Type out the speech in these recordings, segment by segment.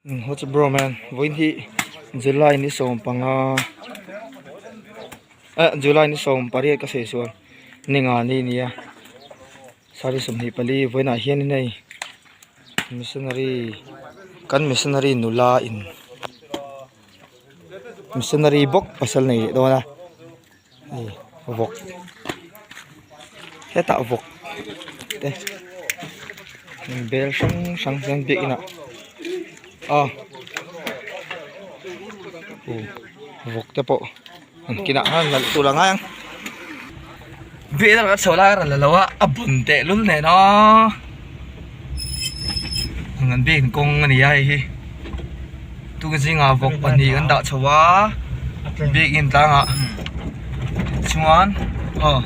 What's up bro man vawiin hi July ni 15 eh July ni 18 ka sawi sual ni nga ni nia sari 24 vawiinah hianin hei missionary kan missionary nula in missionary bawk pasal nei leh dawn a hei vawk hetah vawk te bel hrang hrang hian biakinn ah a uh vawk te pawh an kinah khan nalh tur a ngai ang biakinn a kan chho lai a rawn la lo a a bun teh lul nen aw an biakinn kawng a ni a hei hi. Tuk zingah vawk pahnih kan dah chho a biakinn tlangah chuan aw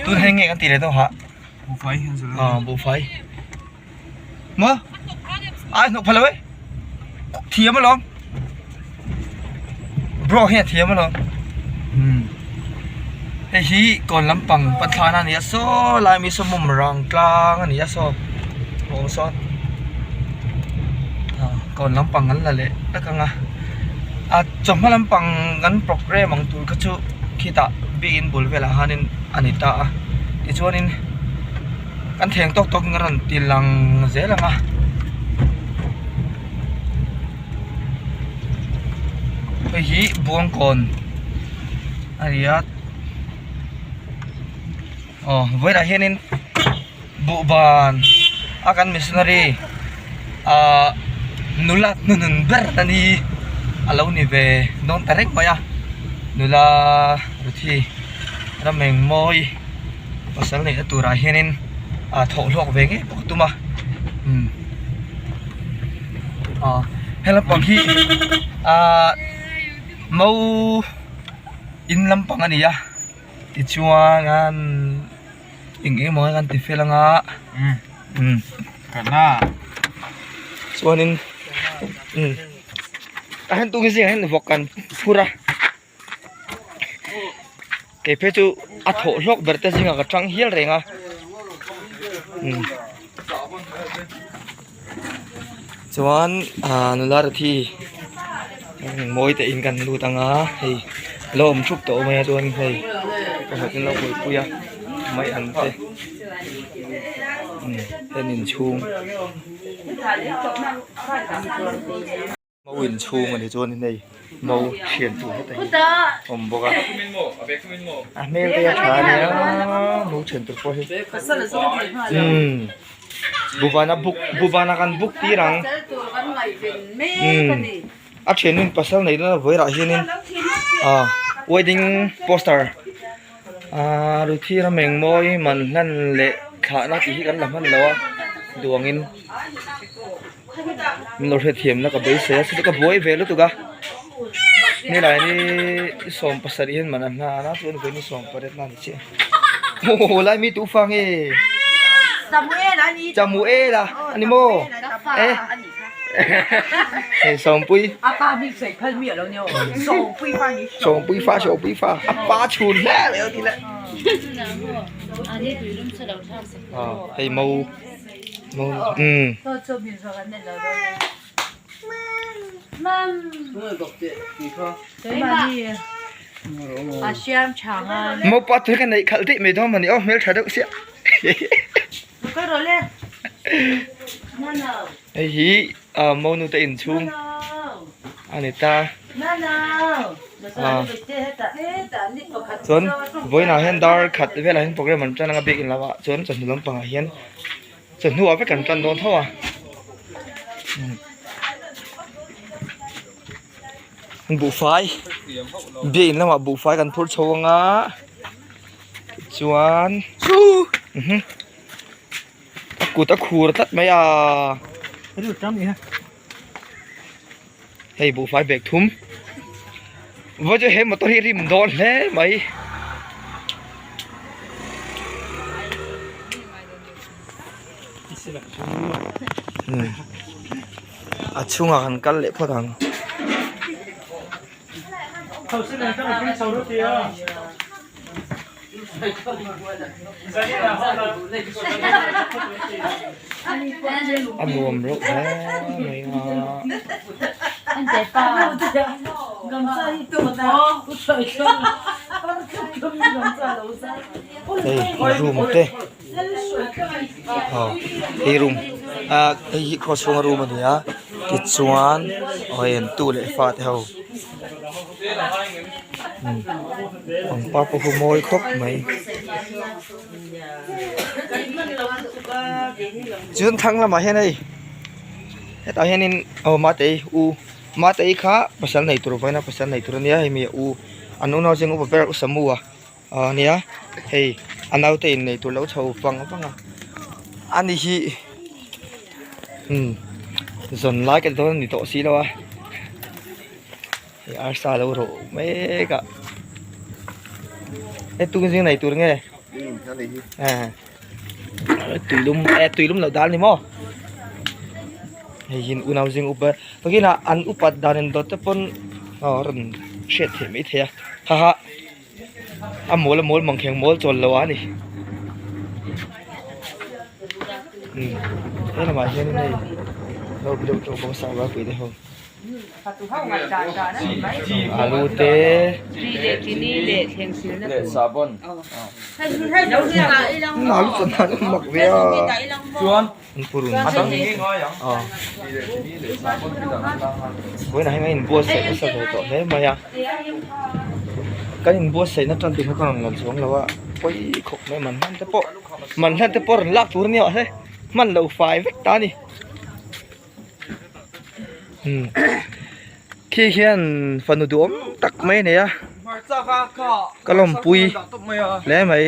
tun hei nge kan tih leh deuh hah aw buhfai maw ai hnawk pha lo e thiam alawm bro hian a thiam alawm umm hei hi kawn lampang pathlana a ni a saw lai mi saw mum rang tlang a ni a saw awm sawn ah kawn lampang an la leh tak ang a a chawhma lampang kan programme ang tur kha chu khitah biakin bul velah khanin a ni ta a tichuanin kan theng tawk tawk in a rawn ti lang zel ang a. Hei hi Buangkawn a ni a aw vawiinah hianin buhban a kan missionary ahh nula hnuhnun ber a ni a lo ni ve dawn ta reng mai a nula Ruthi Ramengmawi pasal neihna turah hianin ah thawh hlawk ve ngei bawk a tum a umm ah he lampang hi ah mo in lampang a ni a tichuan eng eng emaw kan ti fel anga umm chuanin umm a hen tung zingah hian vawk kan phur a. Kei phei chu a thawh hlawk ber te zingah ka tang hial reng a umm chuan ah nula ruthi mawi te in kan lut ang a hei a lo awm thup tawh mai a chuan hei pakhat in lo buaipui a mai ang te umm heng inchhung. Mau inchhung a ni chuan in hei mau thian tur heta hi awm bawk a a hmel te a tha a nia mau thian tur pawh hi umm buvana buk buvana kan buk tir ang umm a thiannu in pasal nei dawn a vawilah hianin ah wedding poster ah ruthi ram engmawi man hlan leh thlahna tih hi kan la hman lo a duangin. Min lo hrethiamna ka beisei a chuti ka buai ve lutuk a nilai ni 17 hian man a hna a chuan vawiin ni 18 na a ni chiah aw lai mi tu fa nge Samuel a ani maw eh hei Sawmpui Sawmpui fa Sawmpui fa a pa chhun hle mai a ti le hei mo. Umm. Mopa tui ka neih khalh daih mai dawn mawni aw hmel tha deuh sia. Hei hi monu te inchhung a ni ta. Chuan vawiinah hian dar khat velah hian program an tan anga biakin lamah chuan chawhnu lampangah hian chawhnu ah vek an tan dawn tho a buhfai biakin lamah buhfai kan phur chho anga tichuan a kut a khur tlat mai a. Hei buhfai bag thum vawi chu he motor hi rim dawn hle mai. A chhungah kan kal leh phawt ang. A nuam reuh hle mai a. Hei room te aw hei room ah hei hi cross chhunga room a ni a tichuan aw hei an tu leh fa te ho pangpar pawh hi mawi khawp mai chuan thlang lamah hian hei hetah hianin aw matei u matei kha pasal nei tur vawiin a pasal nei tur ania hei mi a u an unau zing upa ber u samu a. Aw nia hei a naute in nei tur lo chho vang vang a ani hi umm zawn lai ka ti dawn a ni tawh si lo a hei arsa lo rawh mek a he tung zing nei tur nge tuilum eh tuilum loh dan a ni maw hei hi an unau zing upa takin ah an upat dan in dawt te pawn aw a rawn hriat theih maithei a haha. A mawl a mawl mangkheng mawl chawl lo a ni umm he lamah hianin hei lo deuh tawh bawk a sava pui te ho alu te alu chawhmeh chu mak ve a an purun aw vawiinah hian a inbuatsaih nasa ve tawh hle mai a. Kan inbuatsaihna tan tih kha ka rawn lang chuang lo a pawi khawp mai man hman te pawh man hlan te pawh rawn lak tur a nia he hman lo fai vek ta a ni umm khi hian fanu duhawm tak mai a nei a ka lawmpui hle mai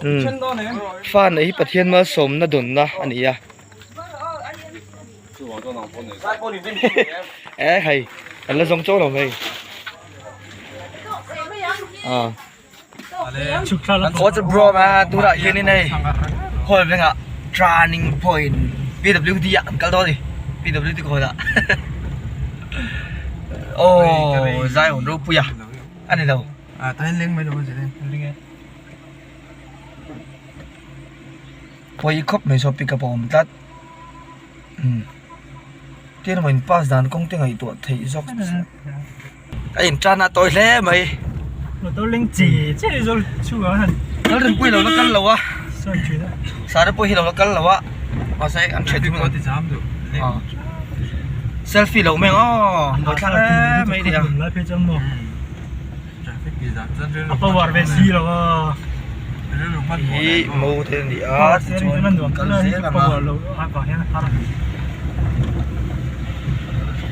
umm fa neih hi Pathian malsawmna dawnna a ni a. Eh hei an la zawng chauh lo hei ah what's up bro man tunah hianin hei hall vengah turning point P_W_D ah kan kal dawn a ni P_W_D kawtah aw Zion Ropuia a ni lo. Pawi khawp mai saw pickup a awm tlat umm tin emaw in pass dan kawng te ngaihtuah theih zawk a in tan a tawi hle mai motor leng chi chi zawk chhungah han kal rinpui lo la kal lo a sare pawh hi lo la kal lo a mahse an ṭhiat ding selfie lo mai ang aw an buaithlak hle mai nia. A power ve si lo a. Hi mo te a ni a tichuan kal zel ang a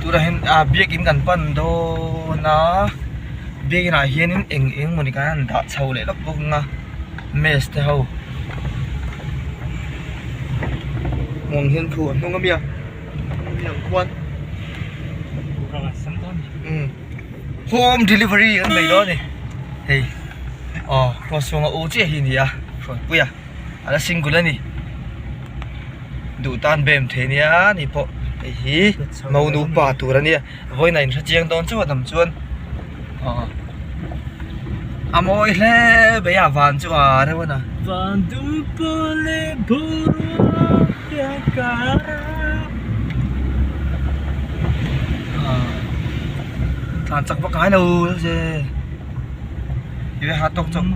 tunah hian ah biakin kan pan dawn a biakin ah hianin eng eng mawni khan an dah chho leh lawk bawk ang a mess te ho hmuh ang hian khu a hnung ami a mi ang khuan umm. Home delivery kan nei dawn a ni hei aw cross chhunga u chiah hi a ni a hrawnpui a a la single a ni duh tan bem thei ania ani pawh hei hi mo nupa tur a nia vawiin a inhre chiang dawn chauh a dam chuan aw a mawi hle mai a van chu a reuh a na. Tlan chak vak ngai lo se ha tawk chawp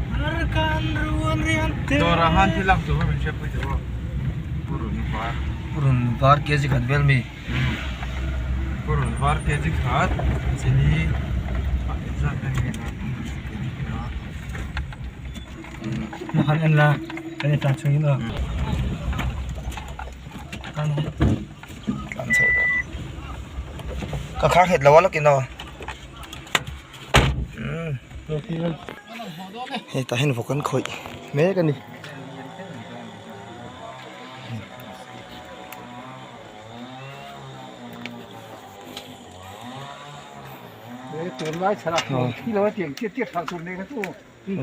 purun var kg khat vel mi purun var kg khat chini Han en la kan in tlan chhungin aw tlan chho dawn ka khar nghet lo a lawkin aw umm hei tah hian vawk an khawih mek a ni.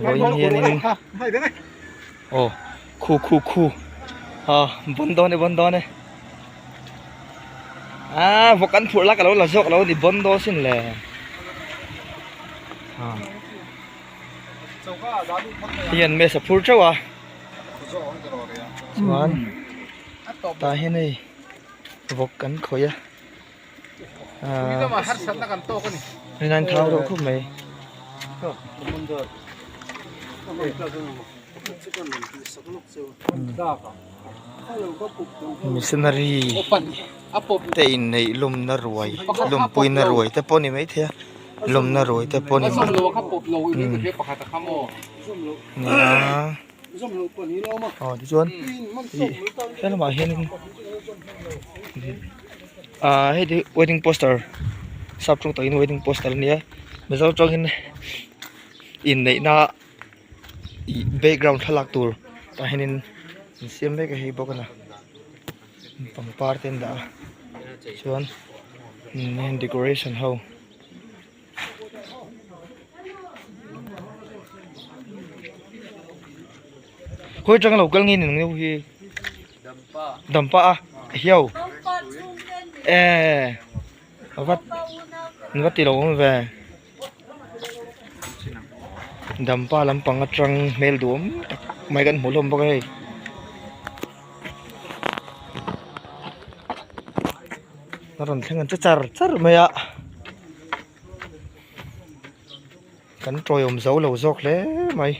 Vawiin hianin aw khu khu khu a bawn dawn e bawn dawn e ah vawk an phurh la ka lo la zawk lo a ni bawn dawn sin le. Hian mess a phur teuh a chuan tah hian hei vawk kan khawih a ahh rin thau deuh khawp mai. Missionary te inneih lawmna ruai lawmpuina ruai te pawh a ni maithei a lawmna ruai te pawh a ni mai nia aw tichuan ih he lamah hianin ah hei te hi wedding poster sap tawng takin wedding poster a nia mizo tawngin inneihna. Ih background thlalak tur tah hianin an siam mek a hei bawk a ni pangpar te an dah a chuan heng decoration ho khawi atanga lo kal nge ni ang hi dampa a hiau eh vat an va ti lo awm ve. Dampa lampang atang hmel duhawm tak mai kan hmuh hlawm bawk a hei. A rawn thleng ang che char char mai a kan tawiawm zo lo zawk hle mai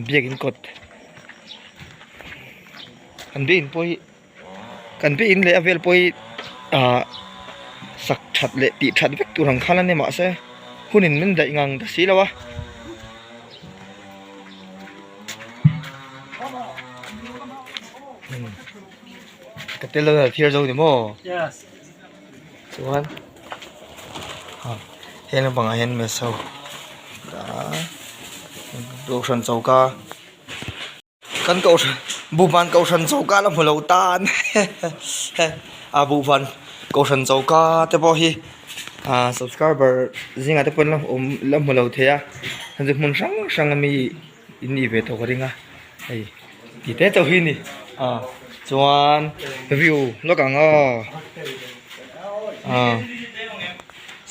biakin kawt an biakin pawh hi. Kan biakin leh a vel pawh hi ahh sak that leh tih that vek tur ang khan a ni mahse hunin min daih ngang ta si lo a. Ka tel dawn a thir zo ni maw? Chuan heng lampangah hian mess ho kohhran choka. Kan kohhran buhban kohhran choka la hmu lo tan a buhban kohhran choka te pawh hi ah subscriber zingah te pawh la awm la hmu lo thei a hei chu hmun hrang hrang ami in nih ve tawh ka ring a hei tih te chauh hi a ni ah chuan view lawk ang aw ah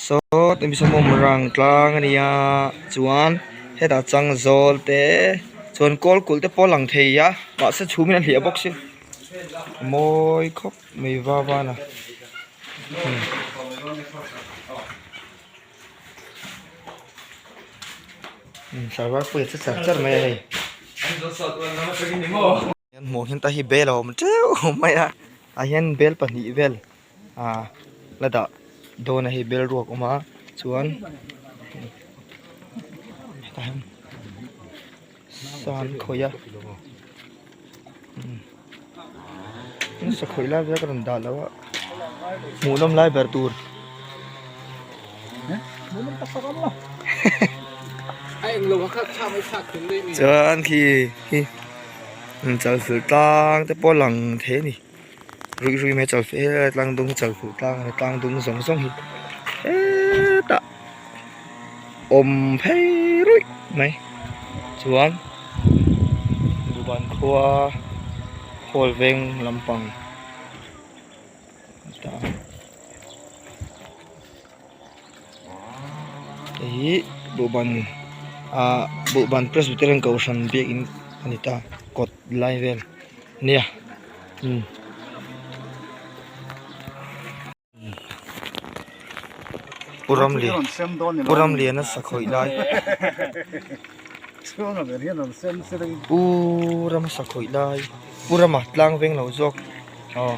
saw tawm rang tlang a nia chuan hetah chang zawl te. Chuan kawl kulh te pawh a lang thei a mahse chhum in a hliah bawk si a mawi khawp mai va van a server pawh hi a che char char mai a hei an hmuh hian ta hi bel a awm teuh mai a ah hian bel pahnih vel ah la dah dawn a hei bel ruak awm a chuan hetah hian san khawih a umm sa khawih lai vel ka rawn dah lo a hmuhnawm lai ber tur chuan khi hi chalfilh tlang te pawh a lang thei a ni. Ruih ruih mai chal fe tlang dung chal fuh tlang a ni tlang dung zawng zawng hi hetah awm phei ruih mai chuan Duban khua hall veng lampang a hei hi Duban ah Duban Presbyterian Kohhran biakin a ni ta kawt lai vel nia umm Pu Ramli Pu Ramliana sakhawih lai Pu Rama sakhawih lai Pu Rama tlang veng lo zawk aw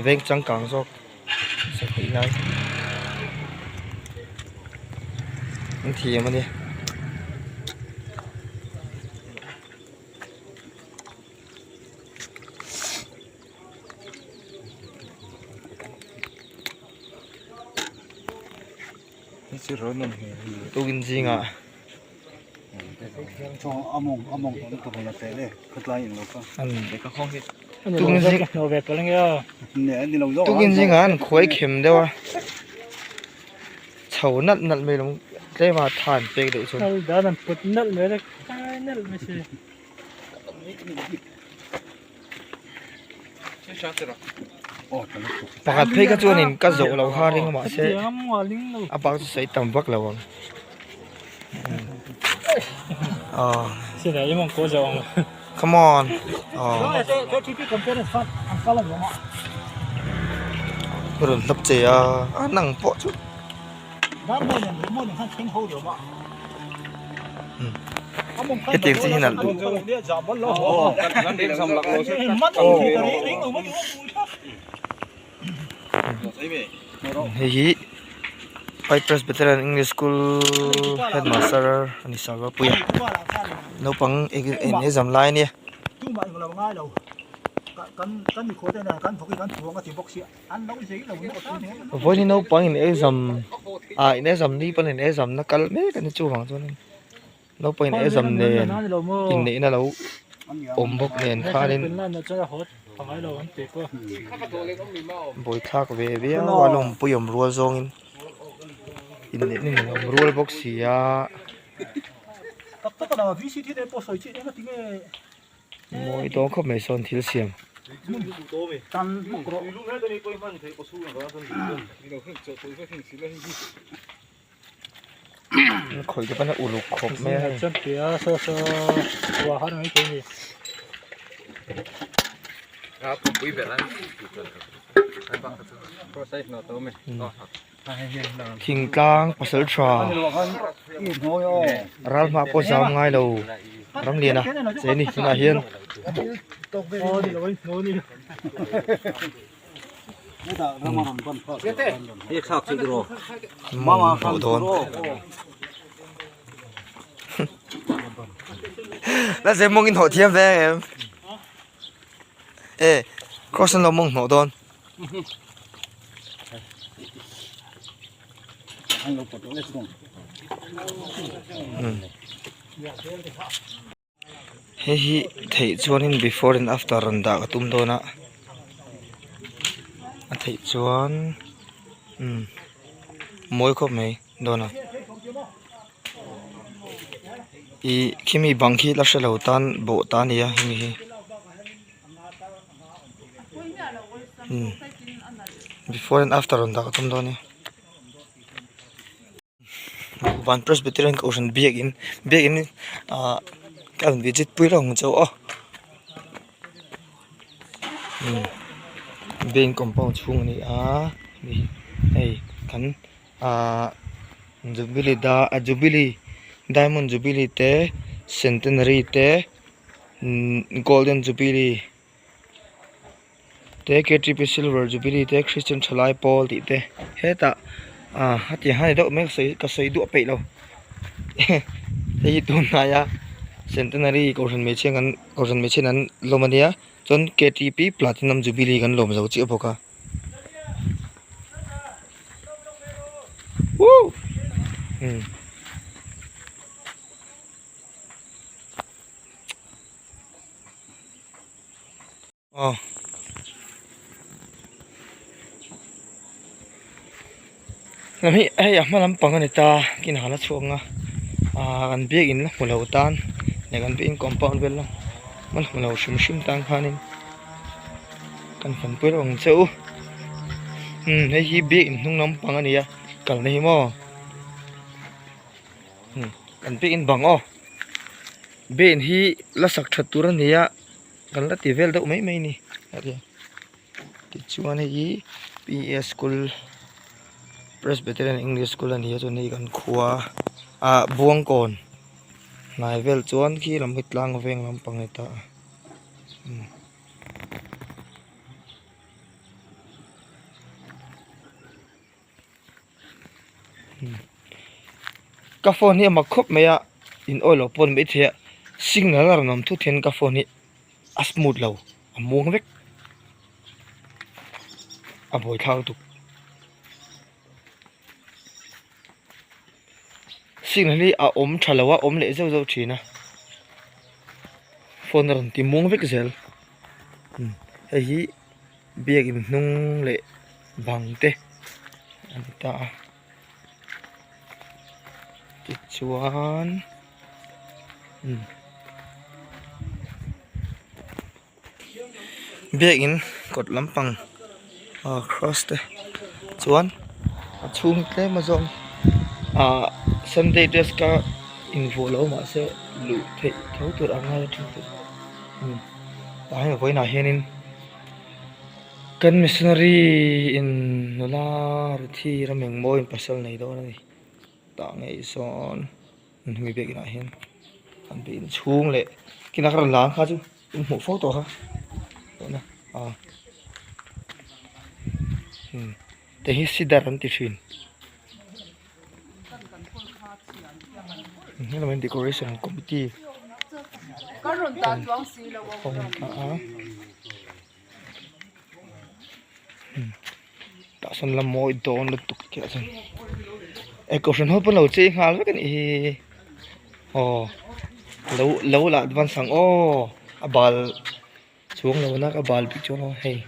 veng changkang zawk sakhawih lai an thiam a nia. Tukin zingah tukin zingah an khuai khem deuh a chho nalh nalh mai lo tlem a tha an pek deuh chuan. Pakhat phei kha chuanin ka zawh lo kha ring a mahse a bak chu sawi tam vak lo ang. Come on. Rawn hlap che a, a nang pawh chu. Hetiang chi hi nalh duh. Hei hi White Presbyterian English School headmaster a ni sa ropui a naupang eng exam lai a nia. Vawiin naupang in exam ah in exam ni pawn in exam na kal mek a ni chuvang chuan naupang in exam nen inneihna lo awm bawk nen khanin buaithlak ve viau a lawmpui awm rual zawngin inneihna nen awm rual bawk si a. Mawi dawn khawp mai sawn thil siam. Khawih te pawn a uluk khawp mai a hei. Thingtlang pasal tha ral hma pawh zam ngai lo ram lian a che ni tunah hian. Mawng hlauh dawn la ze mawng in hnawh thiam ve em e cross an lo mawng hnawh dawn. Hei hi theih chuanin before and after rawn dah ka tum dawn a a theih chuan umm mawi khawp mai dawn a ih khimi bang khi la hrelo tan bawh ta a nia hemi hi. Umm before and after rawn dah ka tum dawn a ni van presbyterian kohhran biakin biakin ah ka rawn visit pui lo ang chu aw umm bank compound chhung a ni a hei kan ah jubilee da jubilee diamond jubilee te centenary te. Umm golden jubilee te ktp silver jubilee te christian thalai pawl tih te hetah ah hetiang hian a ni deuh mai ka sawi duah peih lo hei hi tunhnaia centenary kohhran hmeichhia kan kohhran hmeichhia an lawm ania chuan ktp platinum jubilee kan lawm zo chiah bawk a woo umm. Aw lam hi hei a hma lampang a ni ta kin han a chhuak ang a ah kan biakin la hmu lo tan leh kan biakin compound vel la hmu lo hrim hrim tan khanin kan fanpui reuh ang che u umm hei hi biakin hnung lampang a ni a kalna hi maw. Kan biakin bang aw biakin hi la sak that tur a ni a kan la ti vel deuh mai mai a ni tichuan hei hi P_A school Presbyterian English school a ni a chuan hei kan khua ah Buangkawn hnai vel chuan khi lam hi tlang veng lampang a ni ta a. Ka phone hi a mak khawp mai a in oil loh pawh ni maithei a signal a rawn awm thut hian ka phone hi a smooth lo a muang vek a buaithlak lutuk signal hi a awm tha lo a awm leh zeuh zeuh thin a phone a rawn ti muang vek zel hei hi. Biakin hnung leh bang te a ni ta a tichuan umm biakin kawt lampang ah cross te chuan a chhung tlem a zawng ah sunday dress ka. Invuah lo mahse luh theih tho tur ang ngai a thin chu umm tah hian vawiinah hianin kan missionary in nula Ruthi Ramengmawiin pasal nei dawn a ni tah ngei sawn hemi biakinah hian an be inchhung leh kina ka rawn lang kha chu in hmuh fo tawh kha tawhna ah umm te hi sidar an ti thin. Hello in decoration committee awm ta a tah sawn la mawi dawn lutuk tih ah chuan e kohhran ho pawn lo chei nghal vek a nih hi aw lo lo la advance ang aw a bal chuang lo na ka bal bik chuang lo hei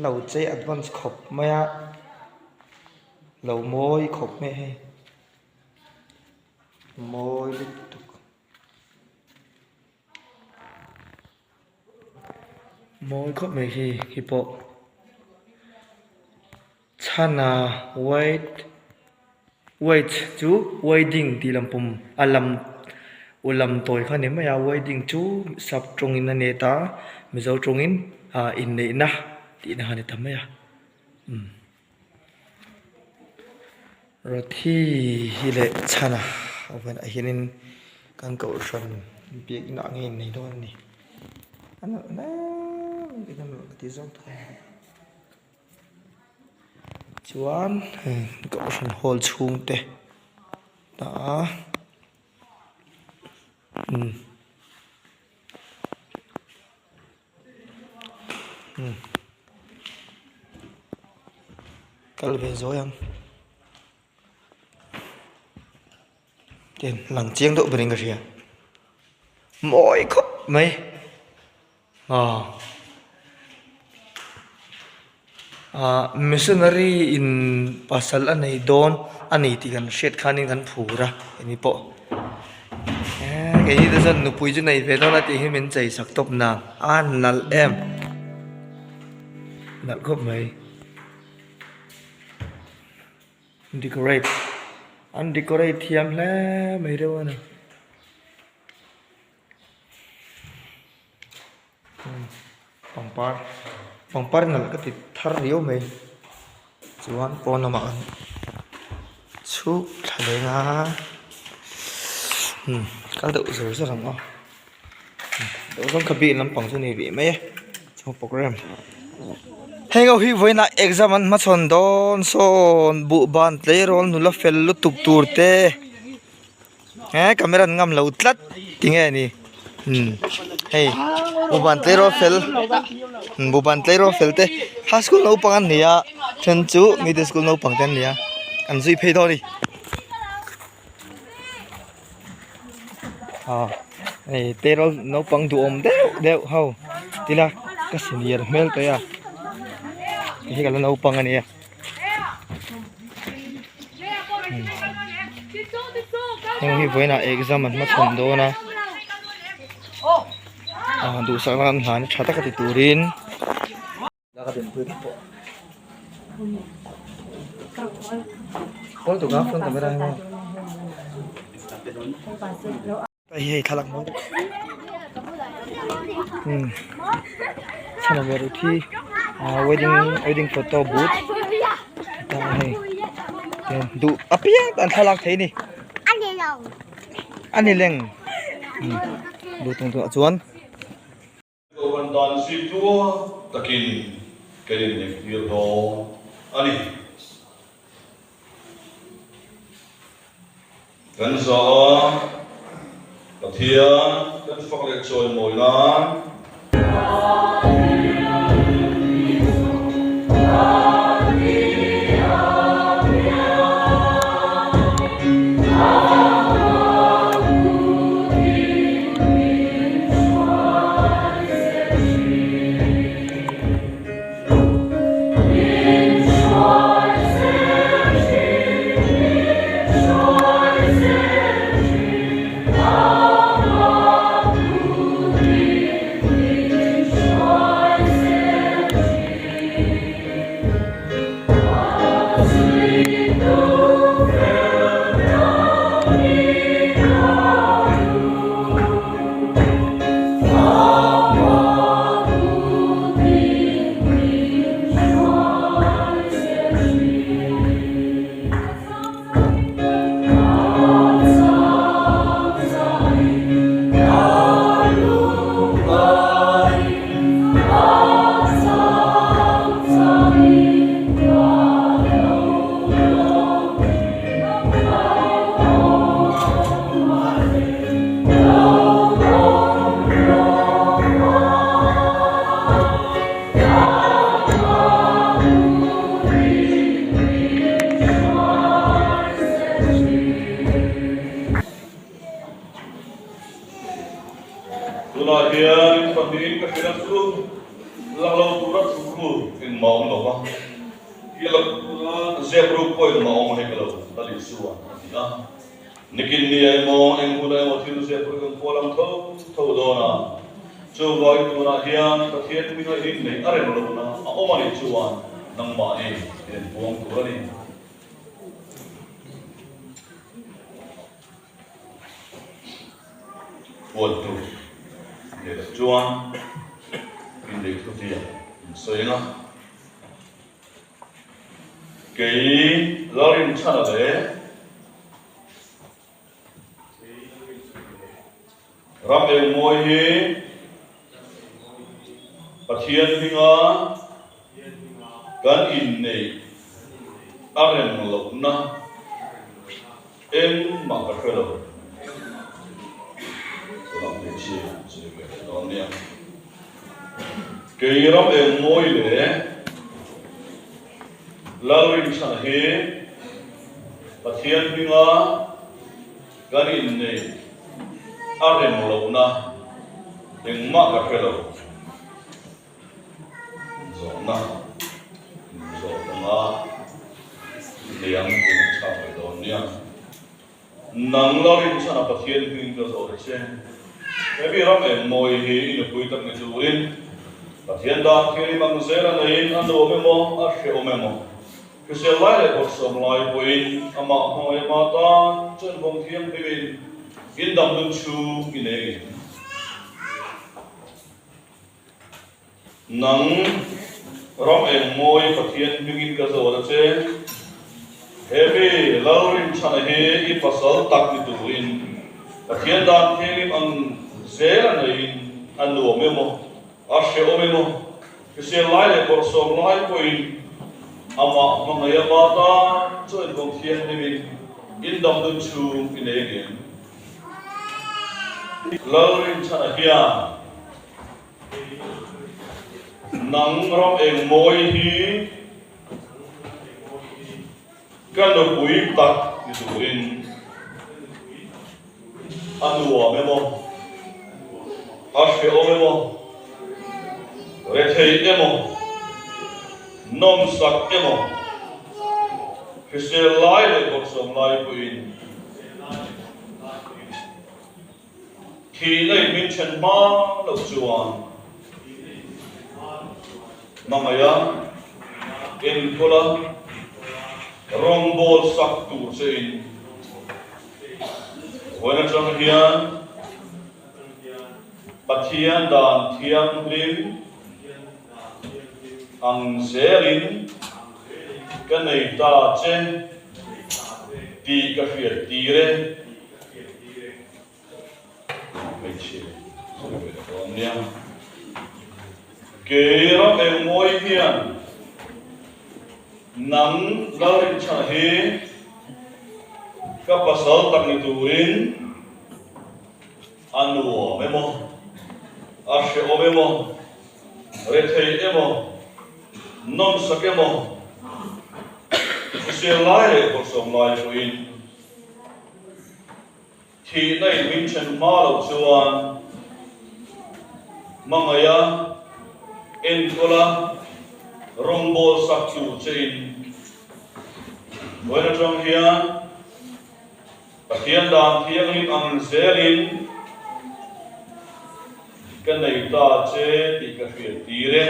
lo chei advance khawp mai a lo mawi khawp mai a hei mawi lutuk mawi khawp mai hei hi pawh chhana white white chu wedding tih lampum a lam u lam tawi kha a ni mai a wedding chu sap tawngin a ni ta mizo tawngin ah inneihna tihna kha a ni ta mai a umm Ruthi hi leh chhana a bulah hianin kan kohhran biakna ang hi a innei dawn a ni a nalh hle mai a ti zawk tak a ni. Chuan hei kohhran hall chhung te tah umm umm kal ve zawi ang lang chiang deuh berin ka hria mawi khawp mai. Aw ah missionary in pasal a nei dawn a ni tih kan hriat khanin kan phur a keini pawh eee keini te chuan nupui chu nei ve dawn a tih hi min chei sak tawp nang a nalh em nalh khawp mai decorate an decorate thiam hle mai reuh a ni. Pangpar pangpar nalh ka ti thar riau mai chuan pawn lamah an chhuk thla leng a umm kal deuh zawr zawr ang aw deuh zawng kha bik lampang chu a ni rih mai e chuan programme heng ho hi vawiinah exam an hmachhawn dawn sawn buhban tleirawl nula fel lutuk tur te. He camera an ngam lo tlat tinge ni umm hei buhban tleirawl fel buhban tleirawl fel te high school naupang an ni a then chu middle school naupang te an ni a an zui phei dawn a ni ah hei tleirawl naupang duhawm deuh deuh ho tila ka senior hmel tawh e a hei hi ka la naupang a nia. Heng hi vawiinah exam an hmachhawn dawn a ah duhsakna an hlan tha taka ti turin Hei hei thlalak mawi deuh umm chhan ve reuh khi ah wedding wedding photo booth tah hei duh apiang tan thlalak thei a ni a ni leng umm duh tum tawh chuan. Kohhran dan zip tuar takin kan inneihtir dawn a ni. Kan za a, Pathian kan fak leh chawimawi nan. Tunah hian in pahnihin ka hrilh a chu lang lo tura thukru engmah awm lo va, zep ruk pawh engmah awm hek lo, Lal Isua a ti a. Nikin ni ah emaw eng hunah emaw thil zep ruk ang pawh a lang tho tho dawn a, chuvangin tunah hian Pathian hminga in inneih a rem lohna a awm a nih chuan nangmahni in inpuang tur a ni. Puantu leh loh chuan inneih thutiang in sawi ang a. Kei Lalrinchhana leh Ram Engmawi hi Pathian hminga kan inneih a rem lohna engmah ka hre lo. Tunah hmeichhia sawi ve leh dawn nia. Kei ram engmawi leh Lalrinchhana hi Pathian hminga kan inneih a rem lohna engmah ka hre lo. Zawhna inzawh tanga liang in a chhak mai dawn nia. Nang Lalrinchhana Pathian hming ka zawh ta che. He mi ram eng mawi hi i nupui tak ni turin Pathian dan thianghlim ang zel a neiin a nuam emaw a hrehawm emaw hrisel lai leh bawrhsawm lai pawhin amah hmangaih ama tan chuan vawng thianghlimin in dam dun chhung i nei ngei. Nang ram eng mawi Pathian hmingin ka zawt a che. He mi Lalrinchhana hi i pasal tak ni turin Pathian dan thianghlim ang zel a neiin a nuam emaw, a hrehawm emaw, hrisel lai leh bawrhsawm lai pawhin amah hmangaih ama tan chu envawng thianghlimin in dam nun chhung i nei angem? Lalrinchhana hian Nang ram eng mawi hi ka nupui tak ni turin a nuam emaw, a hrehawm emaw, rethei emaw, nawmsak emaw, hrisel lai leh bawrhsawm lai pawhin. Thihna in min then hma loh chuan hmangaih a, enkawl a, rawngbawl sak tur che in vawiin atang hian Pathian dan thianghlim ang zelin ka nei ta che tih ka hriat tir e. Hmeichhia sawi ve ta dawn nia. Kei ram eng mawi hian nang Lalrinchhana hi ka pasal tak ni turin a nuam emaw, a hrehawm emaw, rethei emaw, nawmsak emaw, hrisel lai leh bawrhsawm lai pawhin Thihna in min then hma loh chuan hmangaih a, enkawl a, rawngbawl sak tur che in vawiin atang hian Pathian dan thianghlim ang zelin ka nei ta che tih ka hriat tir e.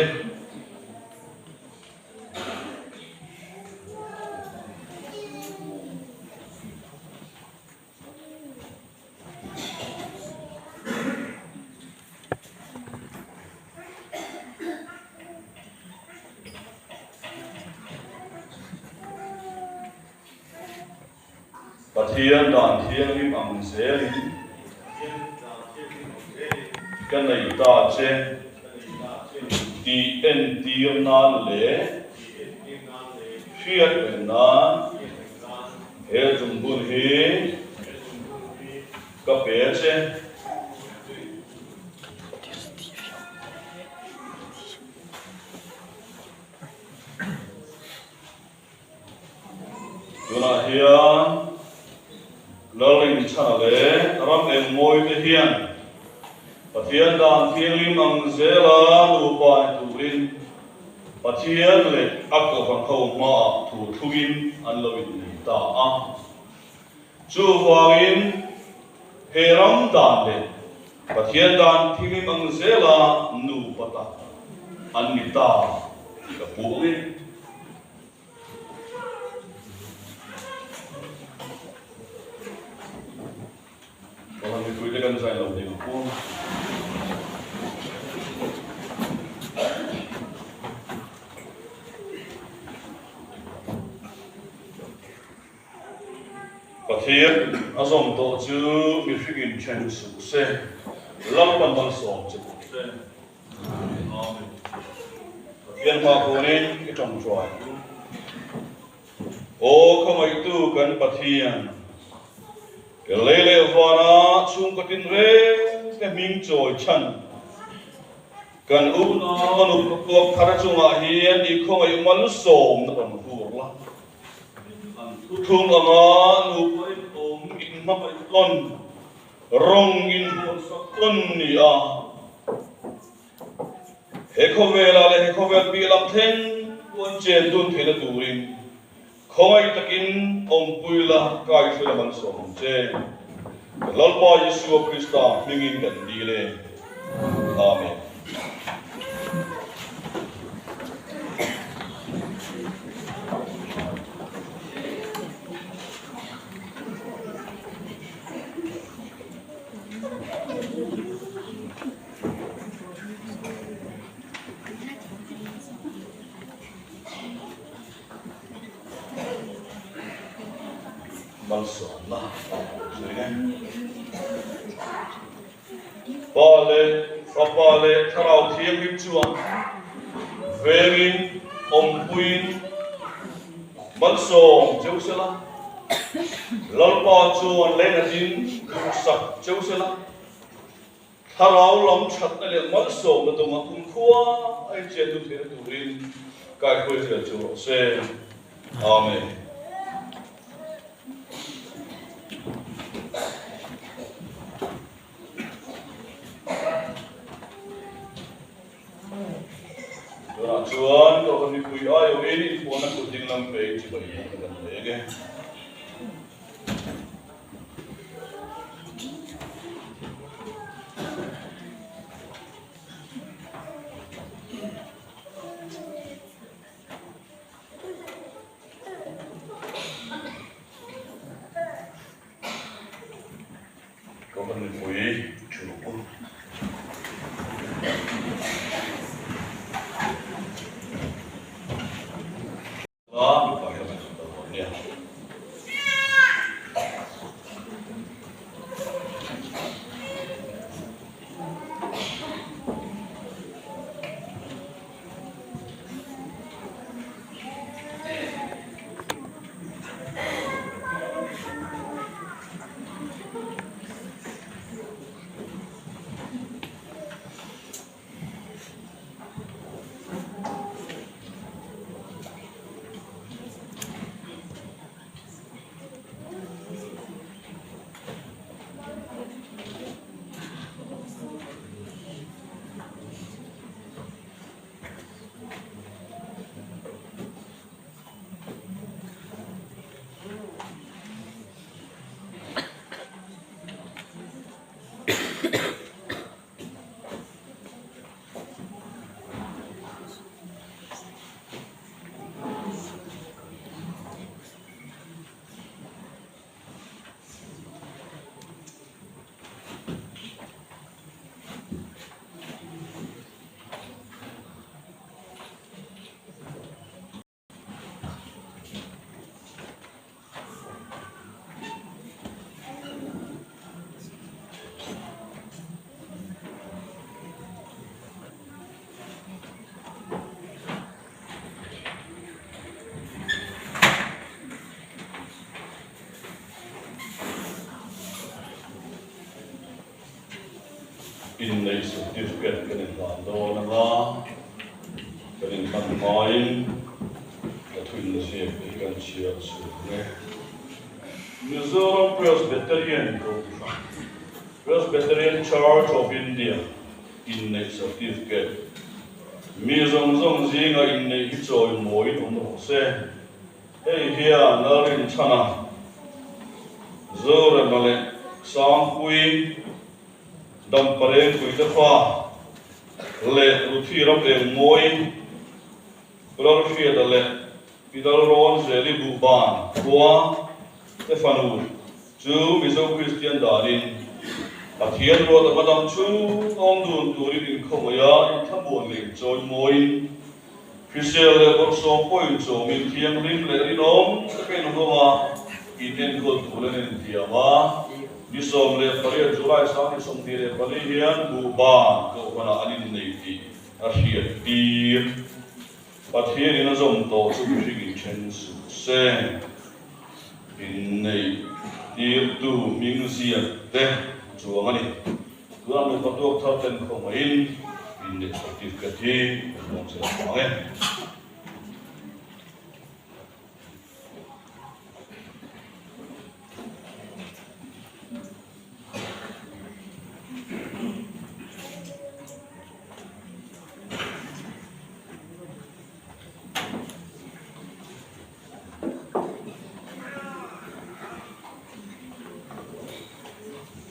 Pathian dan thianghlim ang zelin ka nei ta che tih entir nan leh hriat reng nan he zungbun hi ka pe che. Tunah hian Lalrinchhana leh ram eng mawi te hian. Pathian dan thianghlim ang zela nupa ni turin Pathian leh a kohhran ho hmaah thu thlungin an lo innei ta a. Chuvangin he ram dan leh Pathian dan thianghlim ang zela nupa tak an ni ta tih ka puh ang e. Kohhran mipuite kan zai lo ding ang. Pathian a zawm tawh chu mihringin then suh se, Lalpan malsawm che pawh se. Amen. Pathian hma khuanin i tawngtai. Aw khawngaihtu kan Pathian, ke lei leh vana chhungkaw tinreng te hming chawi chhan kan unau nupa kuak thar chungah hian i khawngaih malsawmna rawn hur la. An thuthlung anga nupa inawm inhmangaih tawn, rawng inbuatsak tawn ni a. He khawvelah leh he khawvel piah lam thleng puan chen dun theihna turin khawngaih takin awmpui la kai hre lam an sawm ang che. Kan Lalpa Isua Krista hmingin kan dil e. Amen. Malsawmna sawi nge. Pa leh Fapa leh Thlarau Thianghlim chuan vengin awmpuiin malsawm cheu sela, Lalpa chuan leinatin duhsak cheu sela. Thlarau lam thatna leh malsawmna dawngah kumkhua a inchian dun theihna turin kaihruai zel chu rawh se. Amen. Tunah chuan Kohhran mipui aiawhin inpuanna kut dinglam pei chibai bawk kan leng e. Kohhran mipui thu A mipa hian a chhun ta dawn nia. Inneih certificate kan inhlan dawn anga kan inhlan hmain ka thuinna ziak te hi kan chhiar chhung e. Mizoram Presbyterian Kohhran. Presbyterian Church of India inneih certificate. Mi zawng zawng zinga inneih hi chawimawiin awm rawh se. Hei hian Lalrinchhana, Zorema leh Sangpui, Damparengpui te fa leh Ruthi ram engmawi, Lalhriata leh Pidal rawn Zeli Buhban khua te fanu chu Mizo Kristian danin Pathian ruat anga dam chhung awm dun turin inkhawmawih a, inthlamuan leh inchawimawiin hrisel leh bawrhsawm pawh inchawmin thianghlim leh rinawm taka inhawng a, inenkawl tur an intiam a. Ni 18 July 2024 hian Buhban kohhranah an innei tih a hriattir. Pathianin a zawm tawh chu mihring inthen suh se. Inneih tirtu hming ziak te chuang a ni. Tunah nupa tuak thar ten khawngaihin inneih certificate hi kan dawn che ang e.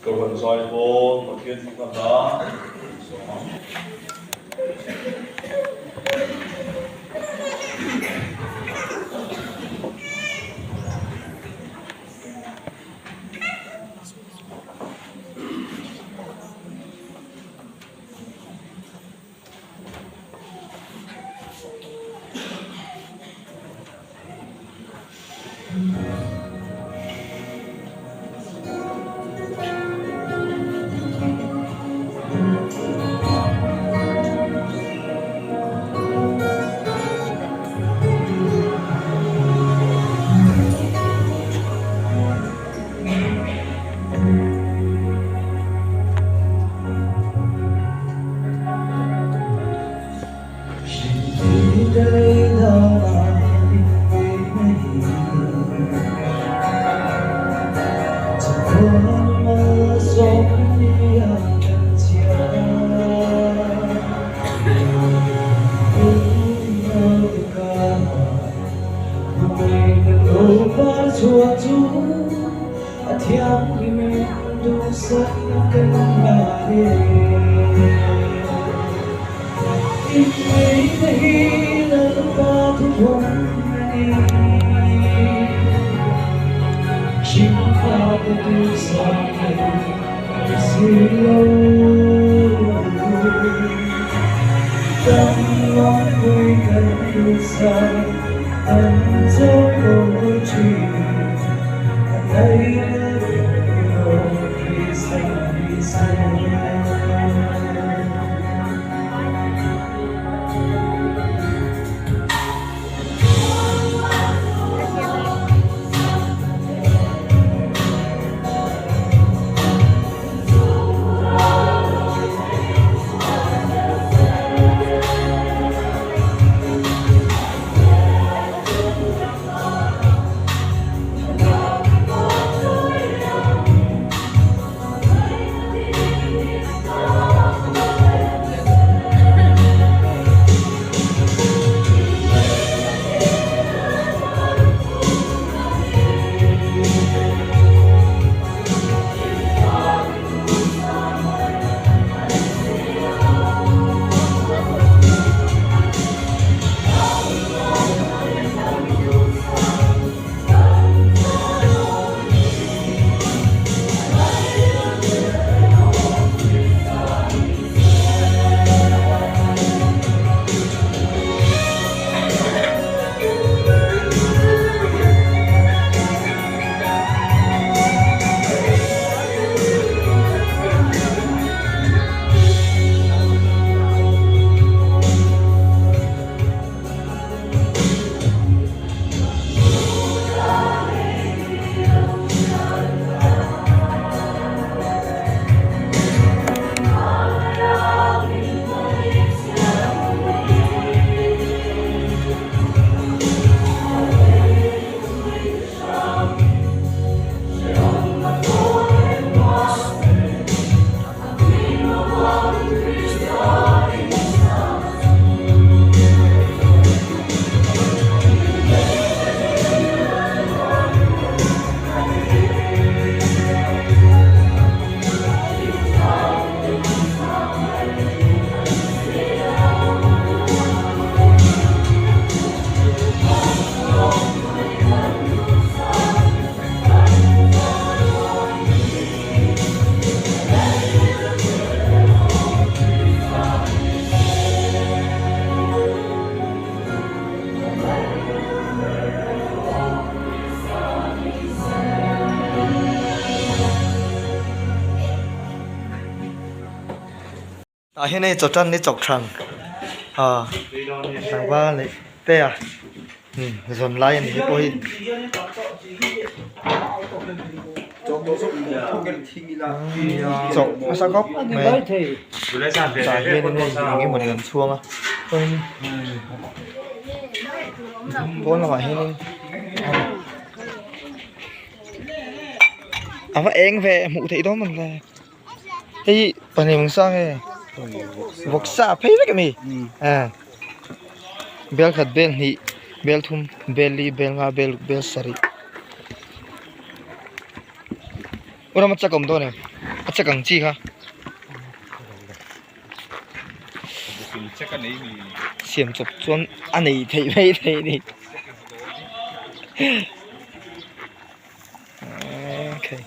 Kohhran zai pawl Pathian fakna hla sawm ang. Tah hian hei chaw tan ni chawk than ah tlangval leh te a zawn lai a ni hi pawh hi. Chawk nasa khawp mai tah hian in hei eng emaw ni an chhuang a chuanin pawn lamah hianin a va eng ve hmuh theih dawn ang le. Hei pahnih vawksa nge vawksa phei vek a mi bel khat bel hnih bel thum bel li bel nga bel ruk bel sarih u rama chak a awm dawn em a chak ang chi kha siam chawp chuan a nei theih mai thei a ni. Okay.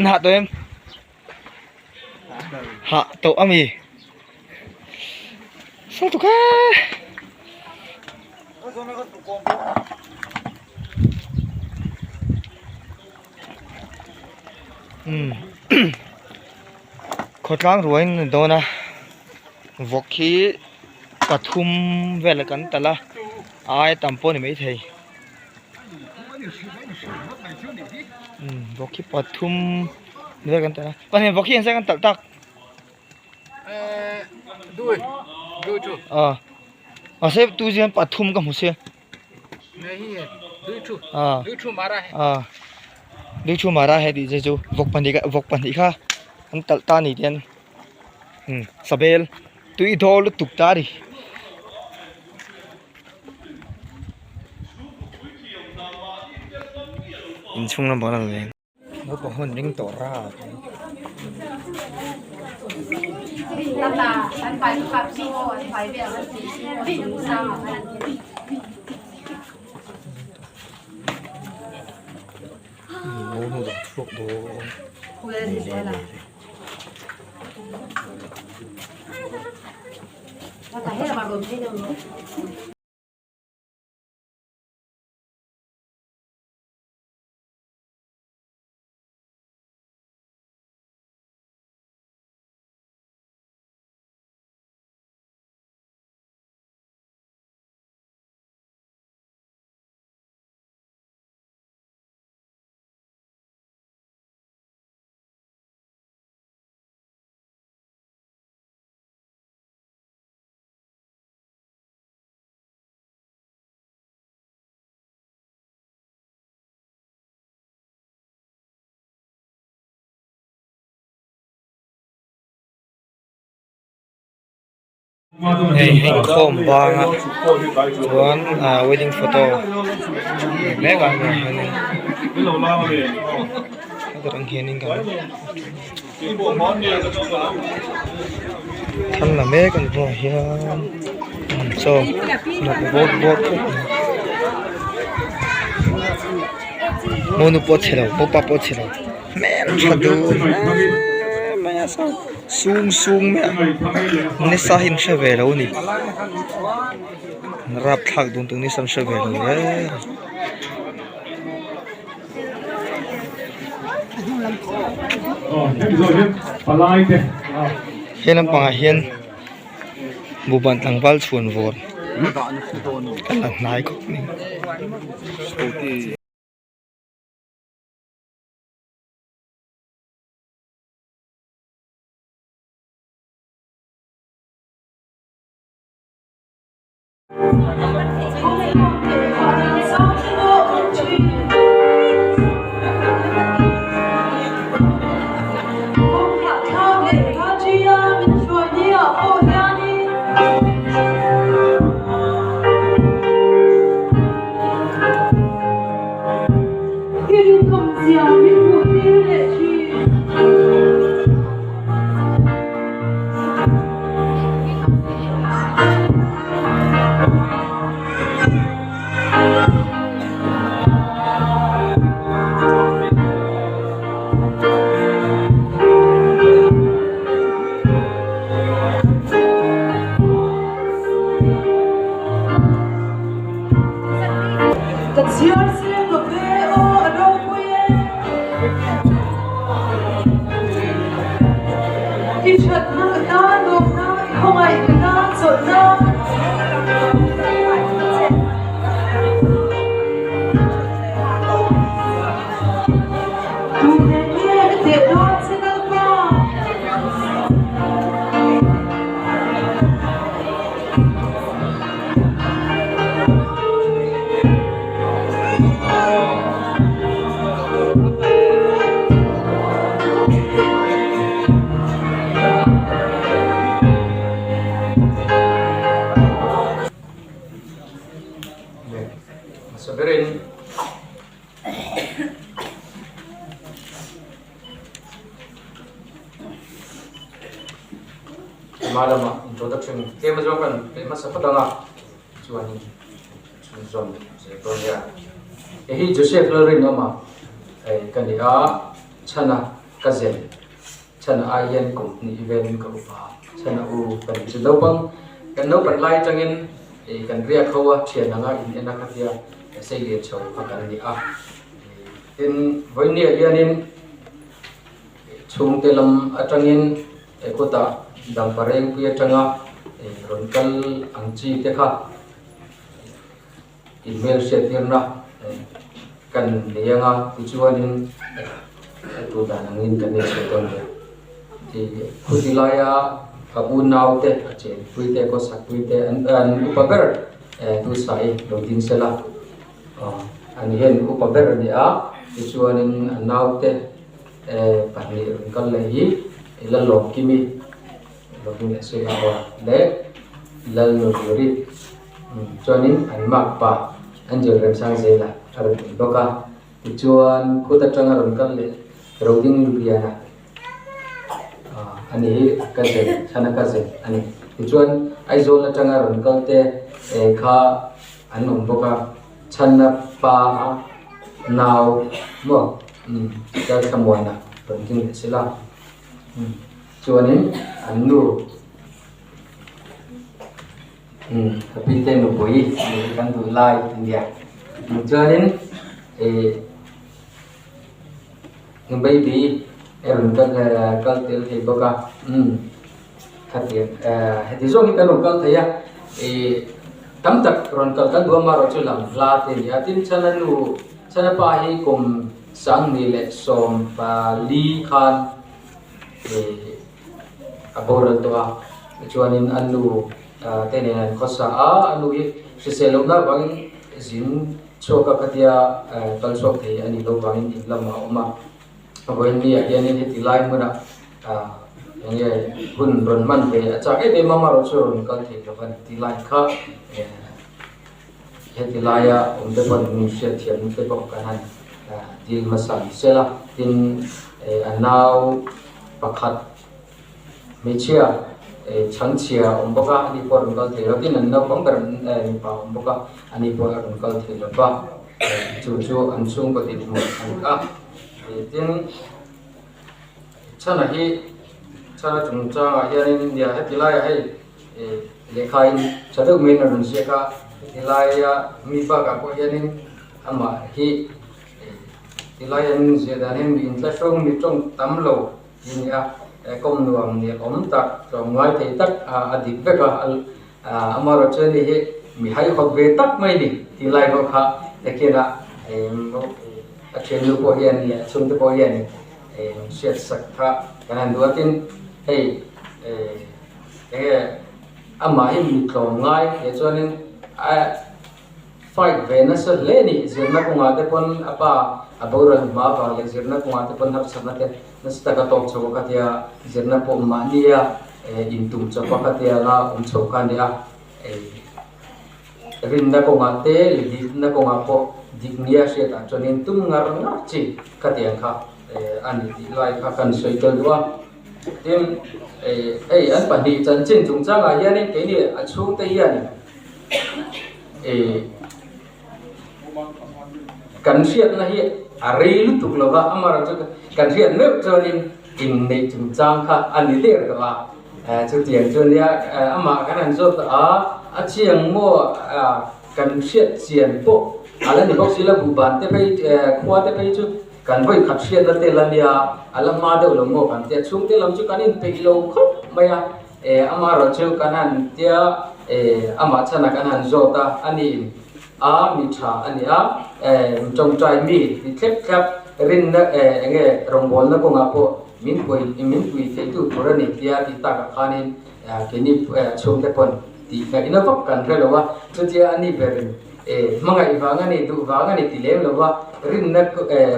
Hạ tụi em. Hạ tụ âm gì? Sao tụ cái? Khawtlang ruain a dawn a vawk hi pathum vel kan talh a a aia tam pawh a ni maithei vawk hi pathum vel kan talh a pahnih vawk hi engzat kan talh tak ah mahse tu hian pathum ka hmu sia. Dui thu mara he tih chu vawk pahnih kha vawk pahnih kha an talh ta ni tian sabel tui dawl lutuk ta a ni. Inchhung lamah a lang leh. Naupang hun ring tawh ra chhuak dawn Hei inkhawm bang a chuan ah wedding photo ni mek a hianin hetah hianin kan thlan la mek a ni bulah hian chaw bawt bawt khawp mai. Monu pawh a chhe lo mopa pawh a chhe lo hmel tha dun em mai a saw sung sung mai a nisa hi an hre ve lo a ni rapthlak dun tur nisa an hre ve lo reng a he lampangah hian. Buhban tlangval chhuan vawr a la hnai khawp mai. Hmasa berin Hma lama introduction tlem azawng kan pe hmasa phawt ang a, chuanin chhunzawm zel dawn nia. Hei hi Joseph Lalrinawma ka ni a, chhana ka zen chhana ai hian kum hnih velin ka upa a, chhana u ka ni chu naupang kan naupan lai atangin kan riak ho a, thian anga in en a khatia sei lian chho kha kan ni a. Tin, vawinia hianin chhungte lam atangin khutah dampa rengpui atanga rawn kal ang chi te kha inhmel hriattirna kan nei anga tichuanin a tu dan angin kan inchhir dawn nia. Khuti laia ka unau te a chenpui te khawsakpui te an upa ber tu sai lo ding sela. An hian upa ber a ni a, tichuanin a naute pahnih rawn kal leh hi Lalawmkimi lovin a sawi a aw leh Lalnuriri chuanin an makpa Angel Remsangzela a rawn awm bawk a, tichuan kut atanga rawn kal leh Roding Luliana ani hi ka zen chhana ka zen a ni. Tichuan Aizawl atanga rawn kal te kha an awm bawk a, chhanna pa a nau maw umm Lalthlamuana rawn ding leh sela umm chuanin an nu umm ka pi te nupui ni hi kan duh lai a nia chuanin ih baby a rawn kal kal tel thei bawk a umm. Khatiang heti zawk hi kan rawn kal thei a, ih tam tak rawn kal kan duh a marawh chu lam hla te a ni a, tin chhana nu chhana pa hi kum sangni leh 14 khan ih a boral tawh a, tichuanin a nu te nen an khawsa a, a nu hi hrisel lohna avangin zin chhuak a khatia kal chhuak thei a nih loh vangin in lamah a awm a. Vawiinniah hianin heti lai hmunah eng nge hun rawn hman ve a chak em em a, amaherawh chu rawn kal thei lo va ni ti lai kha heti laia awm te pawhin min hriatthiam te pawh kan han dil hmasa ni sel a, tin a nau pakhat hmeichhia chhangchhia a awm bawk a, ani pawh a rawn kal thei lo tin an naupang ber mipa a awm bawk a, ani pawh a rawn kal thei lo va. Chu chu an chhungkaw dinhmun a ni a, tin chhana hi chhana chungchangah hianin nia heti laiah hei ih lehkhain tha deuh maiin a rawn ziak a, heti laia mi bakah pawh hianin amah hi ih ti laia an ziah dan hian mi inthlahrung mi tawng tam lo tih a ni a, kawm nuam ni awm tak tlawmngai thei tak a dik vek a. Amaherawhchu chu ani hi mi haihawt ve tak mai ni tih lai pawh kha nakinah a thiannu pawh hian leh a chhungte pawh hian hriat sak kha kan han duh a tin hei enge amah hi mi tlawm ngai leh chuanin a fight ve nasa hle a ni zirna kawngah te pawn a pa a boral hma vang leh zirna kawngah te pawn harsatna te nasa taka tawk chho a khatia zirna pawh mahnia intum chawp a khatia anga awm chho kha a ni a rinna kawngah te leh dikna kawngah pawh dik nia hriatah chuanin tum ngar ngar chi khatiang kha a ni tih lai kha kan sawi tel duh a tin hei an pahnih chanchin chungchangah hianin keini a chhungte hianin Kan hriatna hi a rei lutuk lo va, amaherawhchu chu kan hriat meuh chuanin inneih chungchang kha a ni der tawh a, chutiang chu nia amah kan han zawt tawh a, a chiang maw kan hriat chian pawh a la ni bawk si lo, buhban te phei khua te phei chu kan vawi khat hriatna te la nia, a la hma deuh lo maw kan tia, chhungte lam chu kan inpeih lo khawp mai a. Amaherawhchu kan han tia amah chhanah kan han zawt a, a ni a mi tha a ni a, tawngtai mi ti thlep thlep rinna eng nge rawngbawlna kawngah pawh min pui min pui theitu tur a ni tia tih takah khanin keini chhungte pawn tih ngaihna vak kan hre lo a, chutia a ni berin hmangaih vang a ni duh vang a ni ti lem lo va, rinna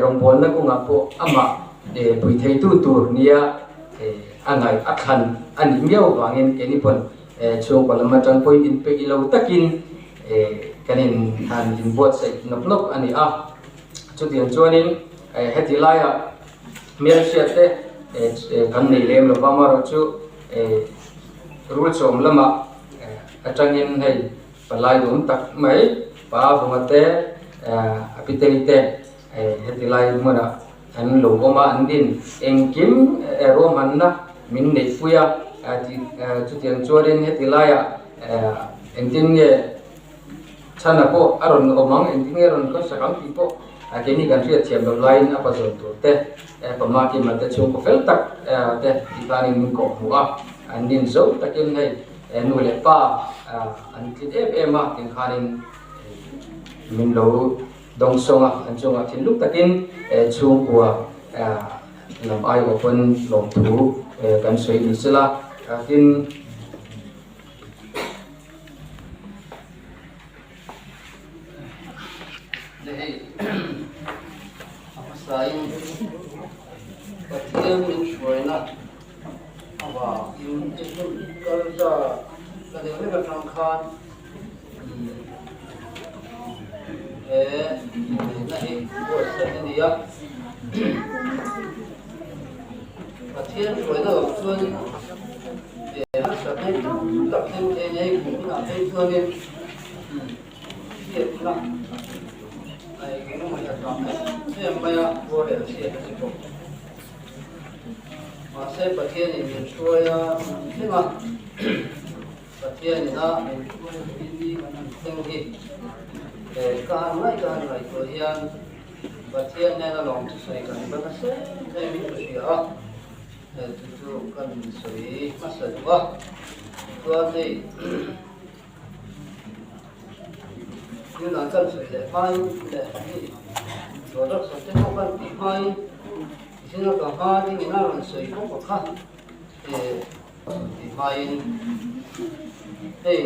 rawngbawlna kawngah pawh amah pui theitu tur nia. A ngaih a thlan a nih miau vangin keini pawn chhungkaw lam atang pawhin inpeih lo takin kan in han inbuatsaih nawk nawk a ni a. Chutiang chuanin heti laiah hmelhriat te kan nei lem lo va, amaherawhchu rul chawm lamah atangin hei palai duhawm tak mai pa vunga te a pitei te heti lai hmunah an lo awm a, an din engkim ruahmanna min neihpui a, chutiang chuanin heti laiah engtin nge Chhana pawh a rawn awm ang, engtin nge a rawn khawsak ang tih pawh keini kan hriat thiam loh laiin a pazawn tur te, Pama Kima te chhungkaw fel tak te tih khanin min kawh hmuh a, an nin zo takin hei nu leh pa an tlit em em a tih khanin min lo dawngsawng a, an chungah thinlung takin chhungkua lam aiawh pawn lawmthu kan sawi ni sela, tin. Hei a hmasain Pathian min hruaina avangin hei hun kal ta ka deuh vek atang khan he inneihna hi buatsaih a ni a. Pathian hruaina loh chuan harsat hei tam tak thleng thei nei kum hunah phei chuanin hriatna a eng emaw hi a tam em em mai a, rualel chhiat a ni bawk. Mahse Pathianin min hruai a min thleng a, Pathianin a min hruai lovin ni kan han thleng hi ka han ngaih ka han ngaihtuah hian Pathian nena lawm thusawi kan va nasa em em in ka hria a, chu chu kan sawi hmasa duh a, chuan hei tunah kan sawi leh hmain leh hei introduction te pawh kan tih hmain zing a ka hma dingin a rawn sawi bawk a kha tih hmain hei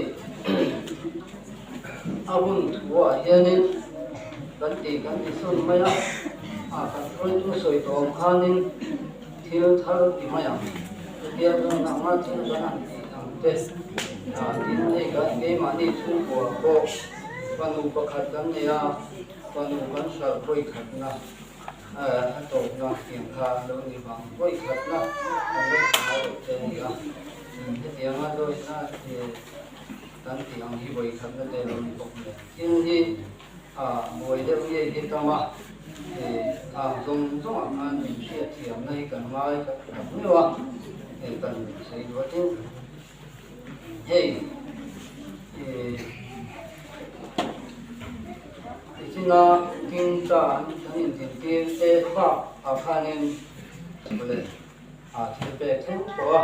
a hun thuah hianin kan tih kan ti sawn mai a, ah kan hruaitu sawi tawh ang khanin thil thar ti mai ang chutia chuan anga thil kan han tih ang te ah tin hei kan keimahni chhungkua pawh fanu pakhat kan nei a fanu kan hralh vawikhatna. A tawpna tiang kha a lo ni vang vawi khatna kan lo ti ngai loh che a ni a, hetianga dawina kan tih ang hi vawi khatna te a lo ni bawk nen. Thil hi a buai deuh nge hi tam a, a zawng zawngah khan min hriatthiamna hi kan ngai tak tak meuh a, kan sawi duh a tin. Hei Tichina King-ta an intintir te bak ah khanin leh a thil pek thleng tawh a,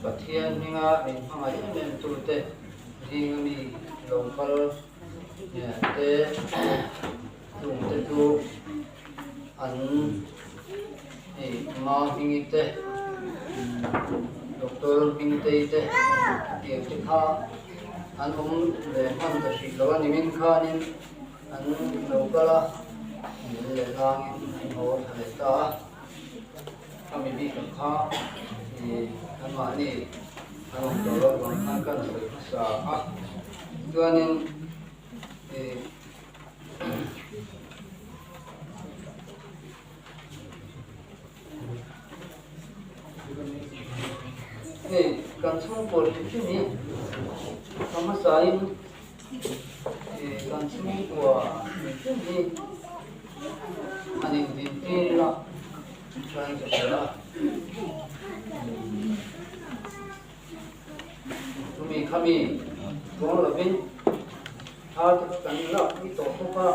Pathian hminga min hmangaih em em tute zinga mi lo kal te chungte chu an hei ma hmingi te doctor hmingtei te tiang te kha an awm ve hman ta hrih lo a ni min khanin an lo kal a min leh langin an haw thla leh ta a khami bik ang kha ih anmahni an awm tawh loh vang khan kan sawi hmasa a chuanin ih. Hei kan chhungkaw hrim hrim hi ka hmasain kan chhungkua hrim hrim hi an indintir a chuan ka hria a. Chumi khami chuang lovin thla te kha kan lak pui tawh bawk a,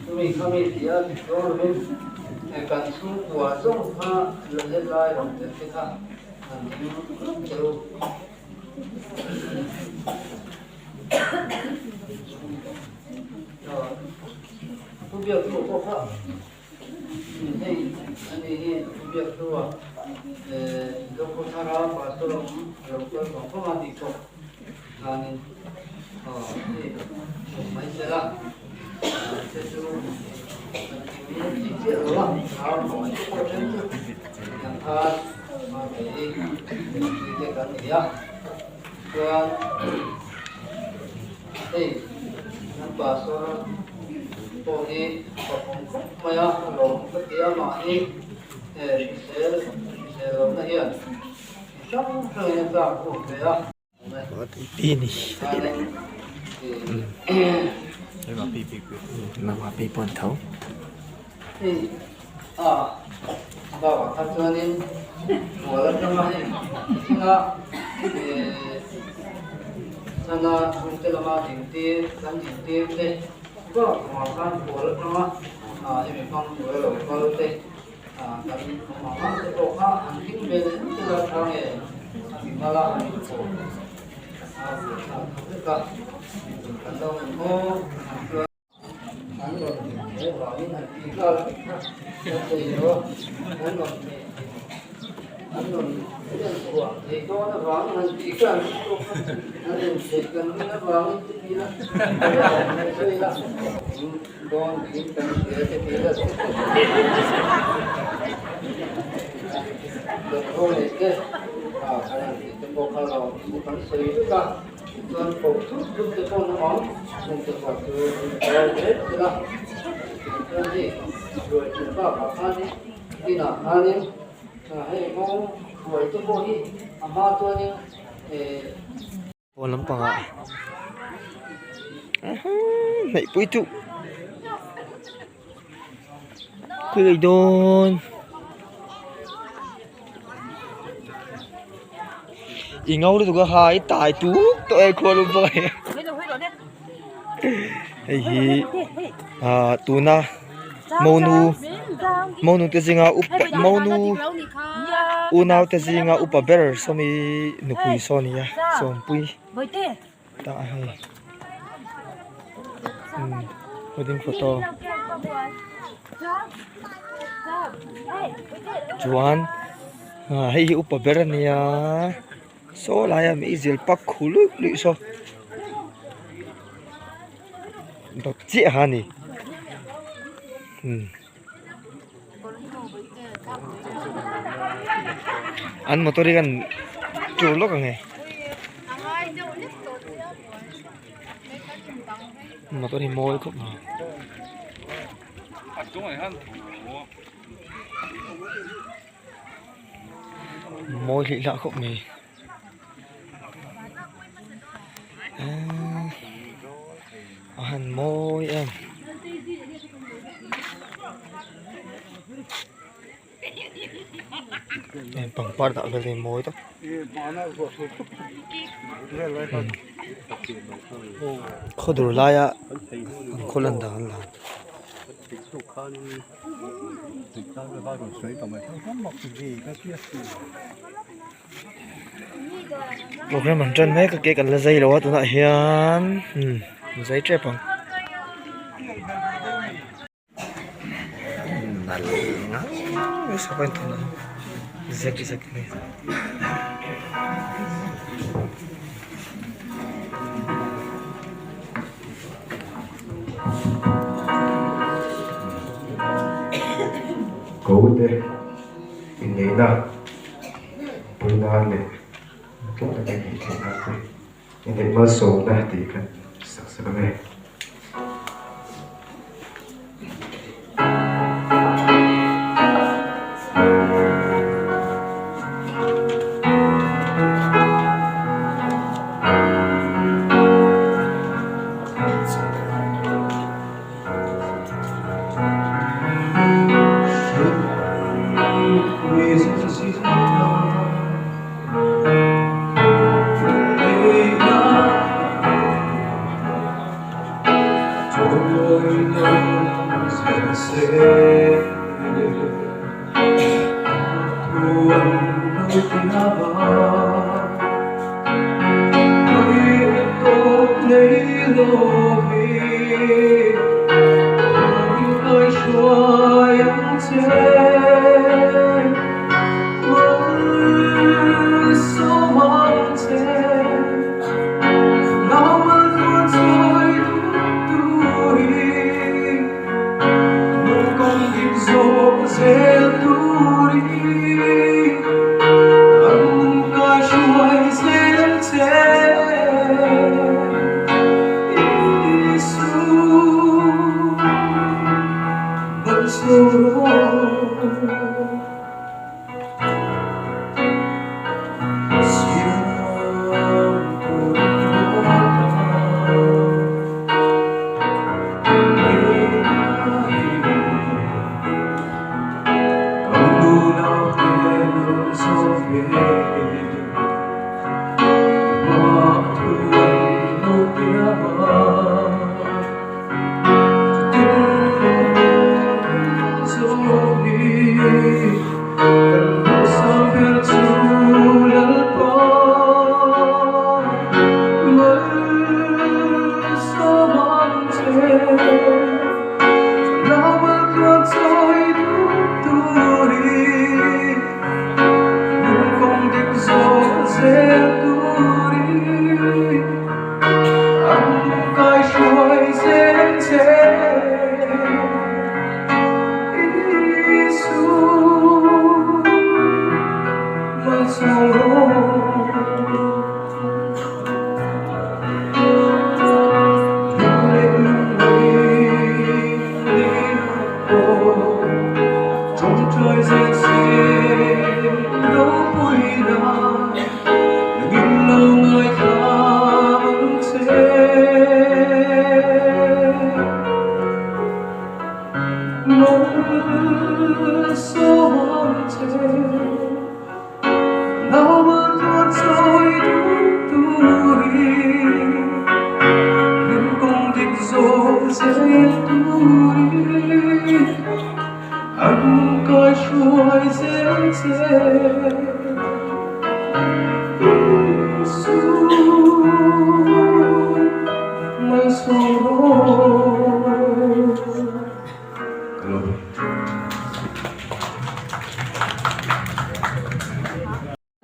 chumi khami tia chuang lovin kan chhungkua zawng kha la let lai rawn tel te kha an ding hlawk deuh. Pu Biaktu pawh kha. Hei ani hi thu biak hlua Zokhua thara pastor awm a lo kal vang vang a tih pawh khanin hei awm mai sela te chu kan kim thei chiah lo a thau hmawh te pawh then chu tiang khan hmai te kan ni a chuan. Hei kan pastor pawh hi fak awm khawp mai a, a lawm ka ti a, mahni hrisel hrisel lohna hian chi hrang hrangin a tlak khum ve a. Hei a bakah kha chuanin mual atanga hei thinga chana chhungte lama dingtir kan dingtir te bak kumah khan mual atanga hemi hmang tura lo kal te kan awm ang ang te pawh kha an hlim ve leh em em a tha nge a mi mala an inpawh a buaithlak vek a kan lo en aw chuan. An rawn thei avangin an ti nghal a thei lo a, an rawn thei an rawn en chhuah thei dawn avangin an ti nghal an rawn thei kan rin avangin ti ti la an sawi la dawn tiin kan hria te ti la Doctor leh te ah kan han tih te pawh kha lo kan sawi vek a. Chuan koh thut thut te pawh an awm ang, chung te pawh chu an inbual zel zel a. Chuan hei ruai thut bakah khanin inah khanin hei nghawng ruai te pawh hi a hma chuanin eh. Pawn lampangah hnaihpui chu pui leh dawn. I ngo lutuk a ha i tai tuk tawh e khual u bawk a hei hi ah tuna monu monu te zinga upa monu unau te zinga upa ber sawmi nupui saw a ni a sawmpui tah a hei wedding photo chuan ah hei hi upa ber a nia saw laia meizial pak khu luih luih saw dawt chiah kha a ni umm an motor hi kan tur lawk ang e motor hi mawi khawp mai. Mawi hlih hlah khawp mai a han mawi em heng pangpar dah vel hi mawi tak khawdur laia an khaw lan dan an la. Program an tan mek a cake an la zai lo a tunah hian umm an zai tep ang. Ko te inneihna puina leh tluang taka inneih theihna te inneih malsawmna tih kan sak sak ang e.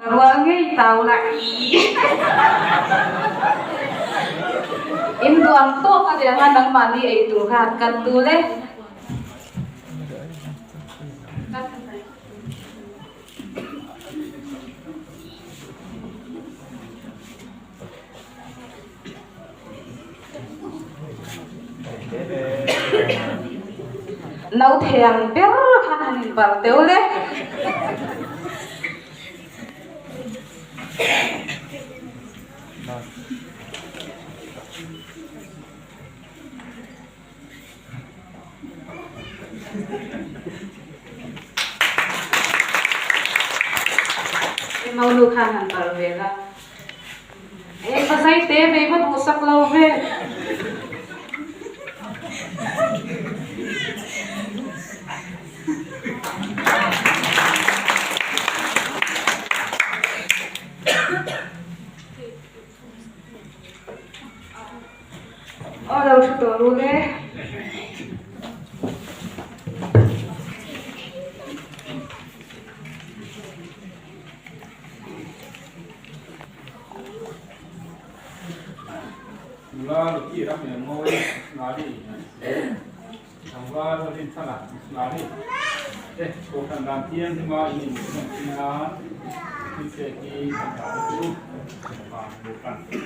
Rual ngei tau la i in duang tawk a nia kha nangmahni ei tur khan kan tul e. No theng ber khan han inbar teuh le. Mau nu khan han bar ve la. Eng ka zai te vei va duhsak lo ve. Aw lo thu tawh ru le. Nula Lucky ram lian mawi Missionary Tlangval Rinthana Missionary te Kohhran dan thiam hima in inneihna an thin nan thilpek hi kan dah te chu van hmuh kan ni.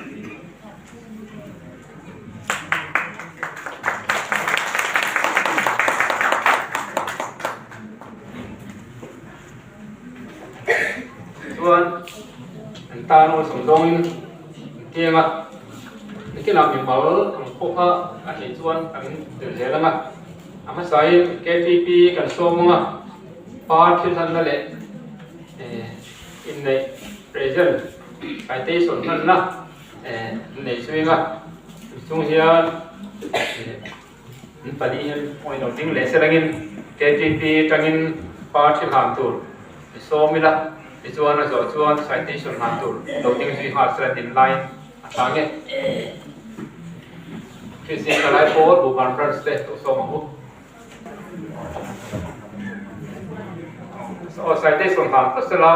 Chuan an tan awlsam zawngin an tiang a, nikinah mimal ang pawh kha a nih chuan kan tel zel ang a, a hmasain KTP kan sawm ang a, par thil hlanna leh inneih present citation hlanna an nei zui ang a, chung hian. An pali hian point lo ding leh selangin KTP atangin party hlan tur i sawm ila, tichuan a zawh chuan citation hlan tur lo ding zui nghal sela din laiin a tlang e. Kristian Thalai Pawl Buhban Branch te lo sawm ang u. Aw citation hlan phawt sela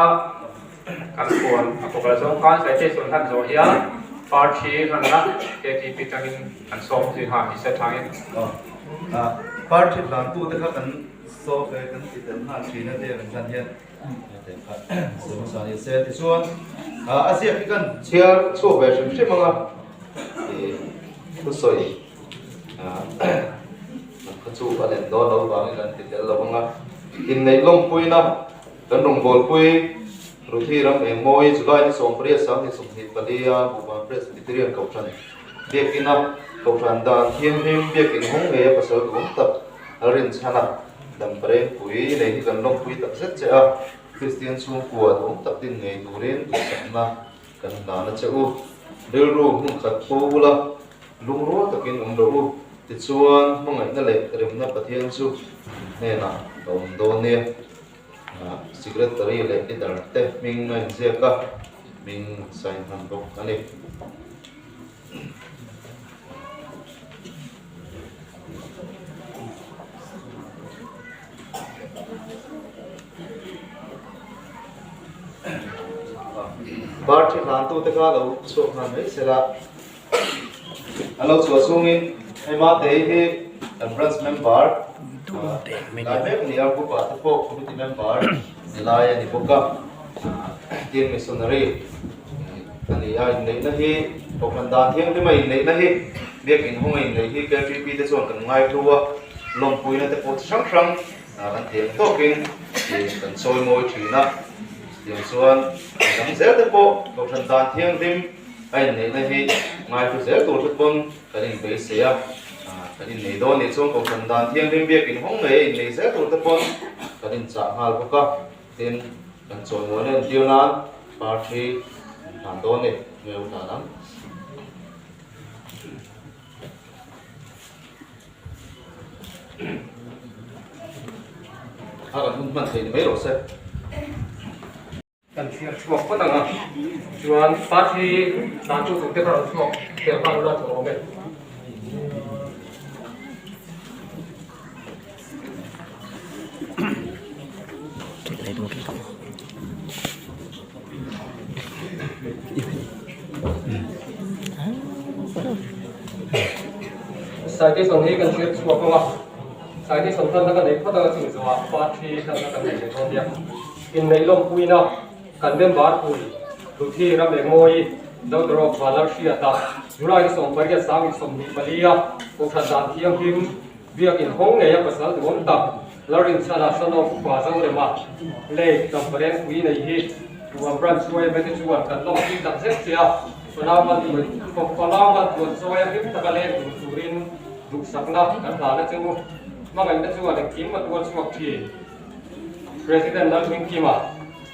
kan puan a kawkal zawng khan citation hlan zawh hian party hlanna KTP atangin An sawm zui nghal ni se thangin. Party hlantu te kha kan sawm e kan ti tel nghal thin a te an hlan hian te kha sawi hmasa ni se tichuan a ziak hi kan chhiar chhuak ve hrim hrim ang a thusawi an kha chu a len dawn lo vangin an ti tel lo ang a inneih lawmpuina kan rawngbawlpui Ruthi ram engmawi July ni 18 2024 a Buhban Presbyterian Kohhran Biakina Kohhran dan thianghlim biakin hawng ngei a pasal duhawm tak a rinchhan a, damparengpui nei hi kan lawmpui tak zet che a, Kristian chhungkua duhawm tak din ngei turin duhsakna kan hlan a che u. Rilru hmun khat pho ula, lungrual takin awm rawh u, tichuan hmangaihna leh remna Pathian chu hnenah a awm dawn nia. Secretary leh leader te hming a inziak a, hming sign hman bawk a ni. Party hlantute kha lo chhuak nghal mai sela, an lo chhuah chhungin hei Matei hi kan branch member lai mek a ni a, group ah te pawh committee member ni lai a ni bawk a, tin missionary a ni a, inneihna hi Kohhran dan thianghlima inneihna hi biakin hawnga inneih hi KTP te chuan kan ngaihlu a, lawmpuina te pawh chi hrang hrang kan thiam tawkin kan chawi mawi thin a, chutiang chuan midang zel te pawh Kohhran dan thianghlim a inneihna hi ngaihlu zel tur te pawn kan inbeisei a. Kan innei dawn nih chuan Kohhran dan thianghlim biakin hawng ngei a innei zel tur te pawn kan inchah nghal bawk a, tin kan chawimuan a entir nan parthi an hlan dawn ni, nge u hlan ang. A kan hun hman thei ni mai rawh se. Kan thlir chhuak phawt ang a, chuan party dan chu tute kha rawn chhuak tel nghal ula chu awm e. Citation hi kan thlir chhuak ang a, citation hlanna ka neih phawt ang a ching zawhah party hlanna kan nei leh dawn nia. Inneih lawmpuina kan member pui Ruthi Ramengmawi Dodorok Vanlalhriata July 18 24 a Kohhran dan thianghlim biak inhawng ngei a pasal duhawm tak Lalrinchhana Sanawk Upa Zorema lei Dampareng pui nei hi Tuam Branch YMA te chuan kan lawmpui tak zet che a, Falau Maltuan chawia hlim taka leng dun turin duhsakna kan hlan a che u. Hmangaihna chuan engkim a tuar chhuak thin. President Lalhmingkima,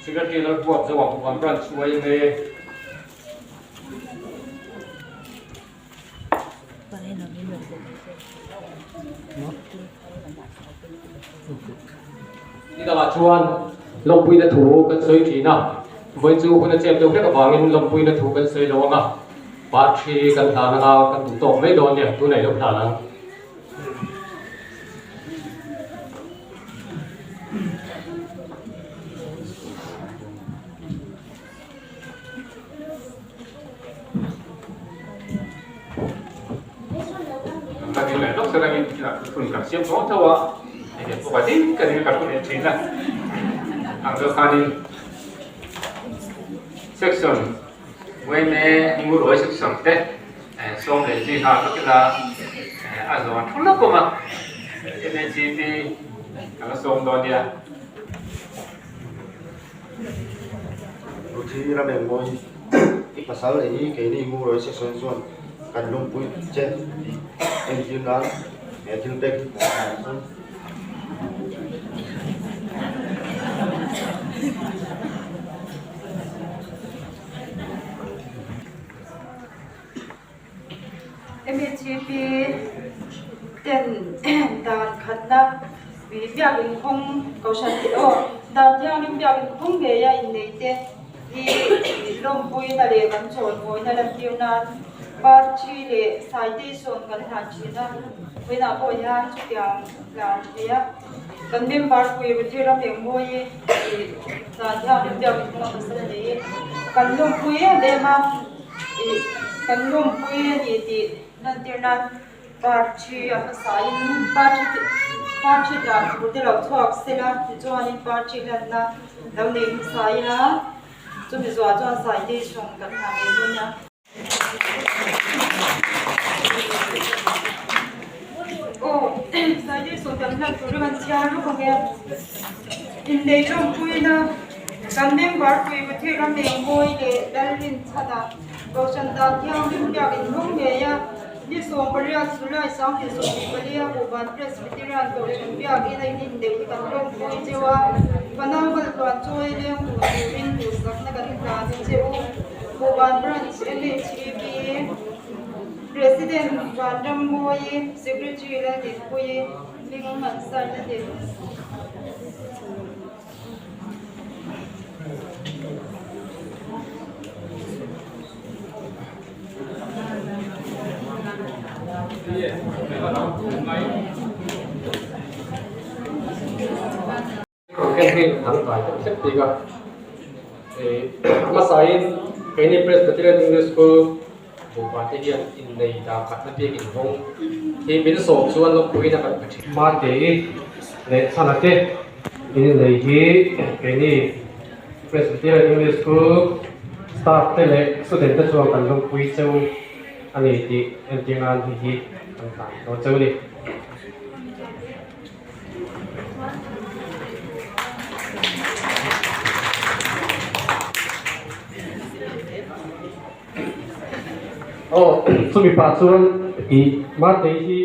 Secretary Lalbuat Zoa Buan Branch yma. Nidangah chuan lawmpuina thu kan sawi thin a, vawiin chu hun a chep deuh hlek avangin lawmpuina thu kan sawi lo ang a, parthi kan hlan anga kan duh tawk mai dawn nia, tunah i lo hlan ang. Section yma Nguroi section te sawm leh zui nghal vek ila a zawn thu lawk awm a MHCP kan la sawm dawn nia. Ruthi Ramengmawi i pasal leh hi keini Nguroi section chuan kan lungpui che tih entir nan he thil pek hi kan hlan chu. MHP ten dan khatna biak inkhawng kohhran tih aw dan thianghlim biak inkhawng ngei a innei te hi lawmpuina leh kan chawlhmawina lantir nan parthi leh citation kan hlan thin a vawiinah pawh hian chutiang hlan thei a kan member pui Ruthi Ramengmawi tih dan thianghlim biak inkhawng a pasal a nei kan lawmpui em em a. Ih kan lawmpui a ni tih lantir nan parthi a hmasa in parthi parthi dan tur te lo chhuak sela tichuanin parthi hlanna lo nei hmasa ila chumi zuah chuan citation kan hlan leh dawn nia. Aw citation kan hlan tur hi kan chhiar lawk ang e innei lawmpuina. Kan member pui Pathir Ramengmawi leh Lalrinchhana Kohhran dan thianghlim biak inhawng ngei a, ni 18 July 2024 a Buhban Presbyterian Kohhran biak in a inneih hi kan lawmpui cheu a, Fanau Maltluan chawi leng duh turin duhsakna kan hlan che u. Buhban Branch MHEP President Vanrammawi, Secretary Laldinpuii hming an sign a ni. Hmasain keini Presbyterian English School Buhban te hian innei dan khatna bik inhawng hi min sawm chuan lawmpuiin a kan pe thin. Mate leh Chhana te innei hi keini Presbyterian English School staff te leh student te chuan kan lawmpui cheu a ni tih entir nan hei hi kan tlan dawn cheu a ni. Aw, chumi pah chuan i Mate hi.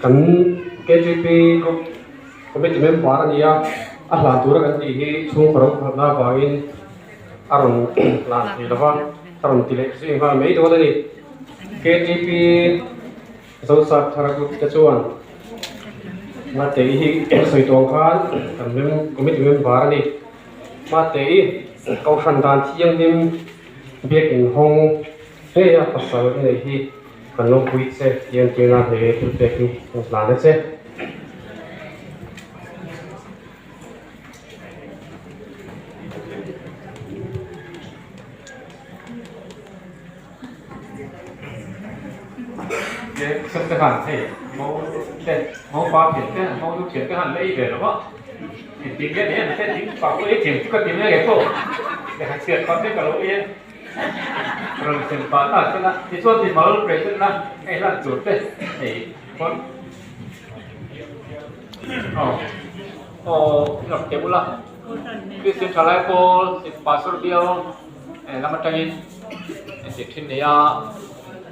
Kan KTP group committee member a ni a, a hlan tura kan tih hi chhungkaw ro khalhna avangin a rawn hlan thei lo va, a rawn ti leh zui nghal mai dawn a ni. KTP Zosap thar group te chuan Matei hi sawi tawng khan kan mem committee member a ni. Matei Kohhran dan thianghlim biakin hawng ngei a pasal i neih hi kan lawmpui che tih entirna hle thil pek hi kan hlan a che. Te khan hei mo te mo pa thian te mo nu thian te khan la ei ve lo va engtin nge ni an hriat ding pa pawh ei thiam chu ka ti mai ang pawh lehkha chhiat pah te ka lo ei a rawn sem pah ta se la tichuan mimal president na hei hlan tur te hei pawn aw aw rawk te bula Kristian thalai pawl pastor bial lam atangin entir thin nei a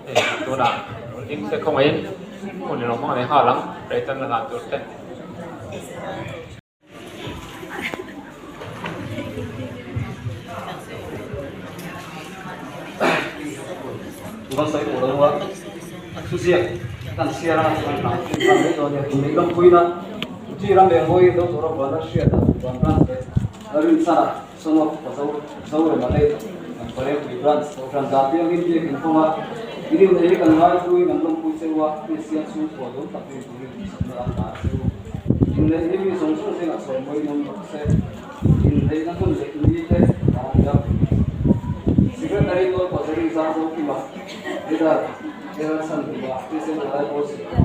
hei tunah rawn ding se khawngaihin hun ilo hmang leh nghal ang president la hlan tur te. Kan sawi tawh lo a, a thuziak kan chhiar a kan hlan thin nghal mai dawn nia, inneih lawmpuina Uthi ram leh ngawi do tura vana hriat a van branch leh Rinchhan a son of Pazo Zorema leh kan Palengpui branch Kohhran dan piangin biak inkhawm a, in inneih hi kan ngaihluin an lawmpui cheu a, Kristian chhungkua dawm tak rin turin duhsakna an hlan cheu. Inneih hi mi zawng zawng zingah chawimawiin awm rawh se. Inneihna hmun leh ni te a ni a. Secretary Tual Pazari Zangzo Kima, Leader General Chhanhima, Kristian Thalai Pawl Secretary.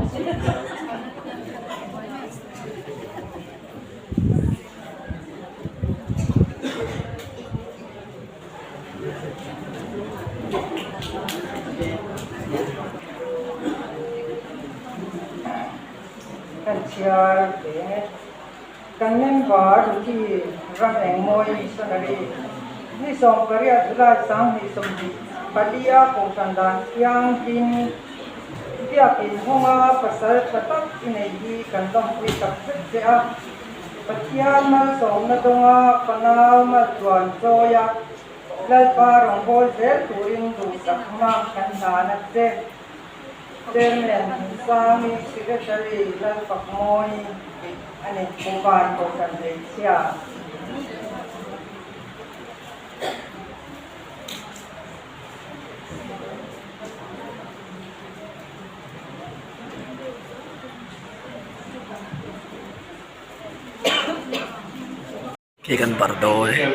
Kan chhiar ve e. Kan member Ruthi ram engmawi missionary ni 18 July 2024 a kohhran dan thianghlim Biakin hawnga pasal tha tak i nei hi kan lawmpui tak zet che a. Pathian malsawmna dawnga fanau maltluan chawi a, Lalpa rawngbâwl zel turin duhsakna kan hlan a che. Chairman Hmuhsangi, Secretary Lalfakmawi a ni. Buhban Kohhran Hmeichhia. Khi kan bar dawn e.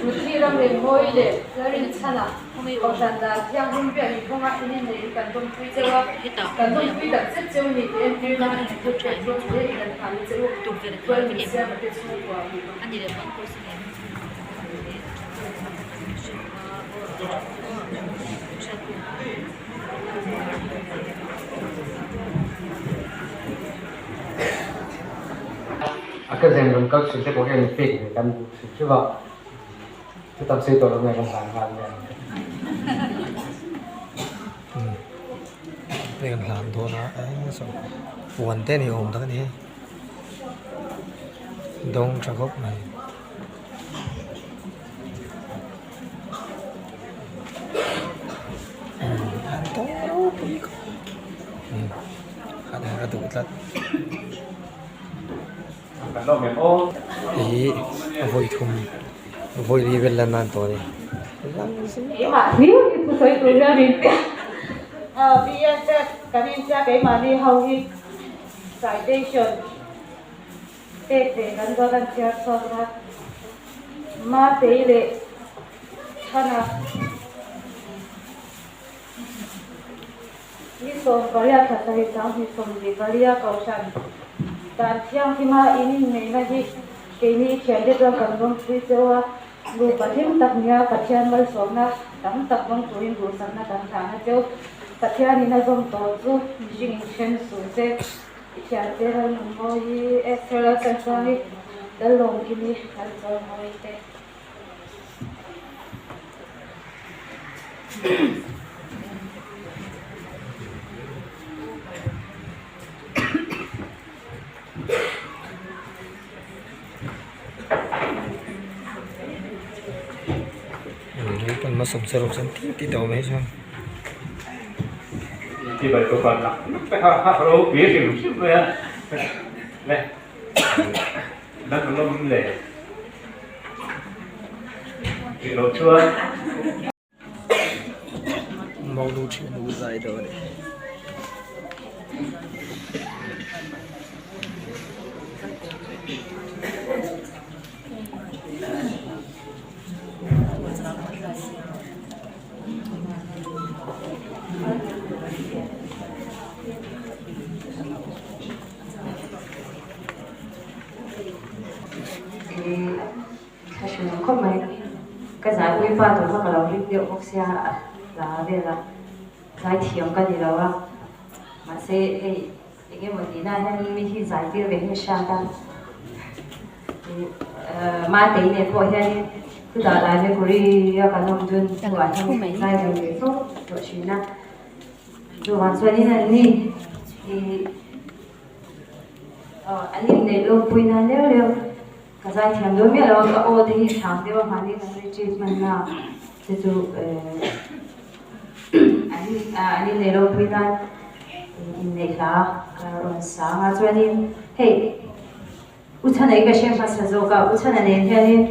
Ruthi ram engmawi leh Lalrinchhana Kohhran dan thianghlim biak inkhawng a in innei in kan lawmpui cheu a, kan lawmpui tak zet cheu ni tih entir nan in thil pek zawng hle in kan hlan che u, tual min siam a te chhungkua A ka zem rawn kal thin te pawh hian pek ve kan duh hrim hrim a, chu tam sei tawh lo nge kan hlan nghal mai ang. Hei kan hlan dawn a saw puan te ni awm tak a ni dawng tha khawp mai. A duh tlat hei a vawi thum vawi li vel lan nan tawh a ni. Pek ve kan dawn an chhiar chhuak a, Matei leh Chhana ni 18 thla sarih 2024 Kohhran dan thianghlima in inneihna hi. Keini i thiante chuan kan lawmpui cheu a, nupa hlim tak nia Pathian malsawmna tam tak dawng turin duhsakna kan hlahna cheu. Pathianin a zawm tawh chu mihring in then suh se. I thiante Lalnunmawi, Esther Lalchanchuangi, Lallawmkimi, Lalchawlmawi te. Monu thian u zai deuh a ni. Ka hre lo khawp mai. Ka zaipui pa tur kha ka lo hlim deuh bawk sia a hla vel a, zaithiam ka ni lo a, mahse hei eng emaw tihna hian mi hi zai tir ve hi a hriat a, Matei nen pawh hianin chutah Laivekuri a kan awm dun hnuah hian zai ve ve fo tawh thin a, chuvang chuanin an ni ih an inneih lawmpui nan leu leu. Ka zaithiam dawn miah lo a, ka aw te hi chhang deuh a mahni kan retreat hmanna te chu an an inneih lo pui nan inneih hla ka rawn sang a chuanin hei U Chhana hi ka hre hmasa zawk a, U Chhana nen hianin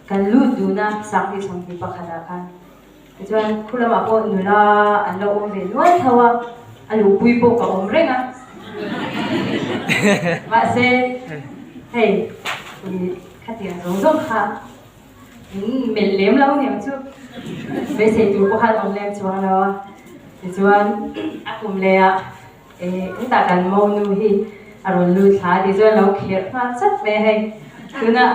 kan lut dun a Sanghnih 21 ah khan tichuan khu lamah pawh nula an lo awm ve nual tho a, a luhpui pawh ka awm reng a mahse hei khatiang zawng zawng kha min melh lem lo niang chu beisei tur pawh khan awm lem chuang lo a tichuan a kum leh ah hetah kan monu hi a rawn lut thla a tichuan lo kherh nghal chat mai a hei tunah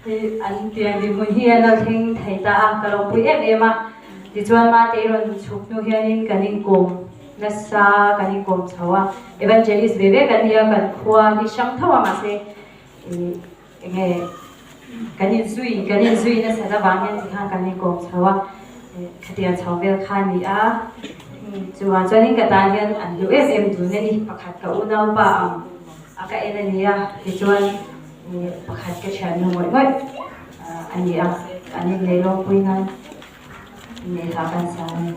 hi an pian dinhmun hi an lo thleng thei ta a ka lo pui em em a tichuan mate i rawn chhuk hnu hianin kan inkawm nasa kan inkawm chho a evangelist ve ve kan ni a kan khua hi hrang tho a mahse ih enge kan inzui kan inzui nasa avang hian tikhan kan inkawm chho a khatiang chho vel kha a ni a chuvang chuanin ka tan hian an hlu em em dun a ni pakhat ka unaupa ang a ka en a ni a tichuan Pakhat ka thiannu ngawih ngawih a ni a, an inneih lawmpui nan inneih hla kan sa a ni.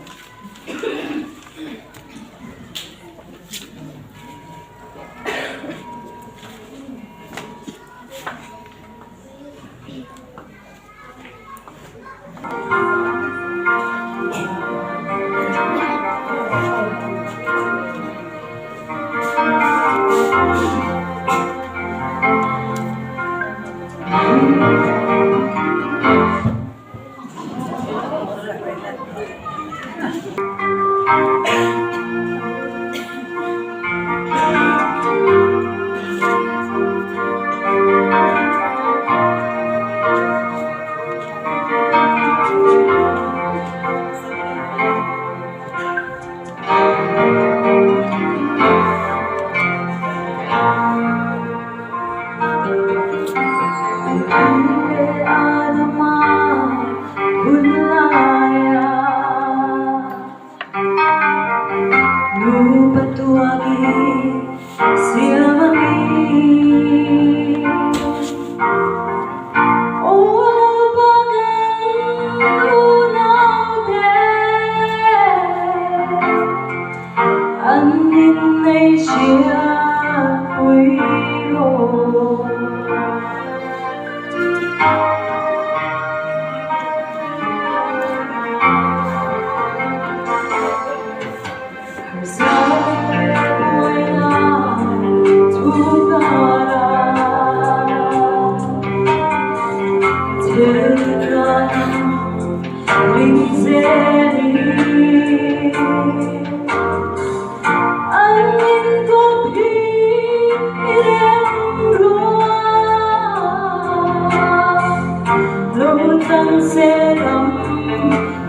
Lo chang se dam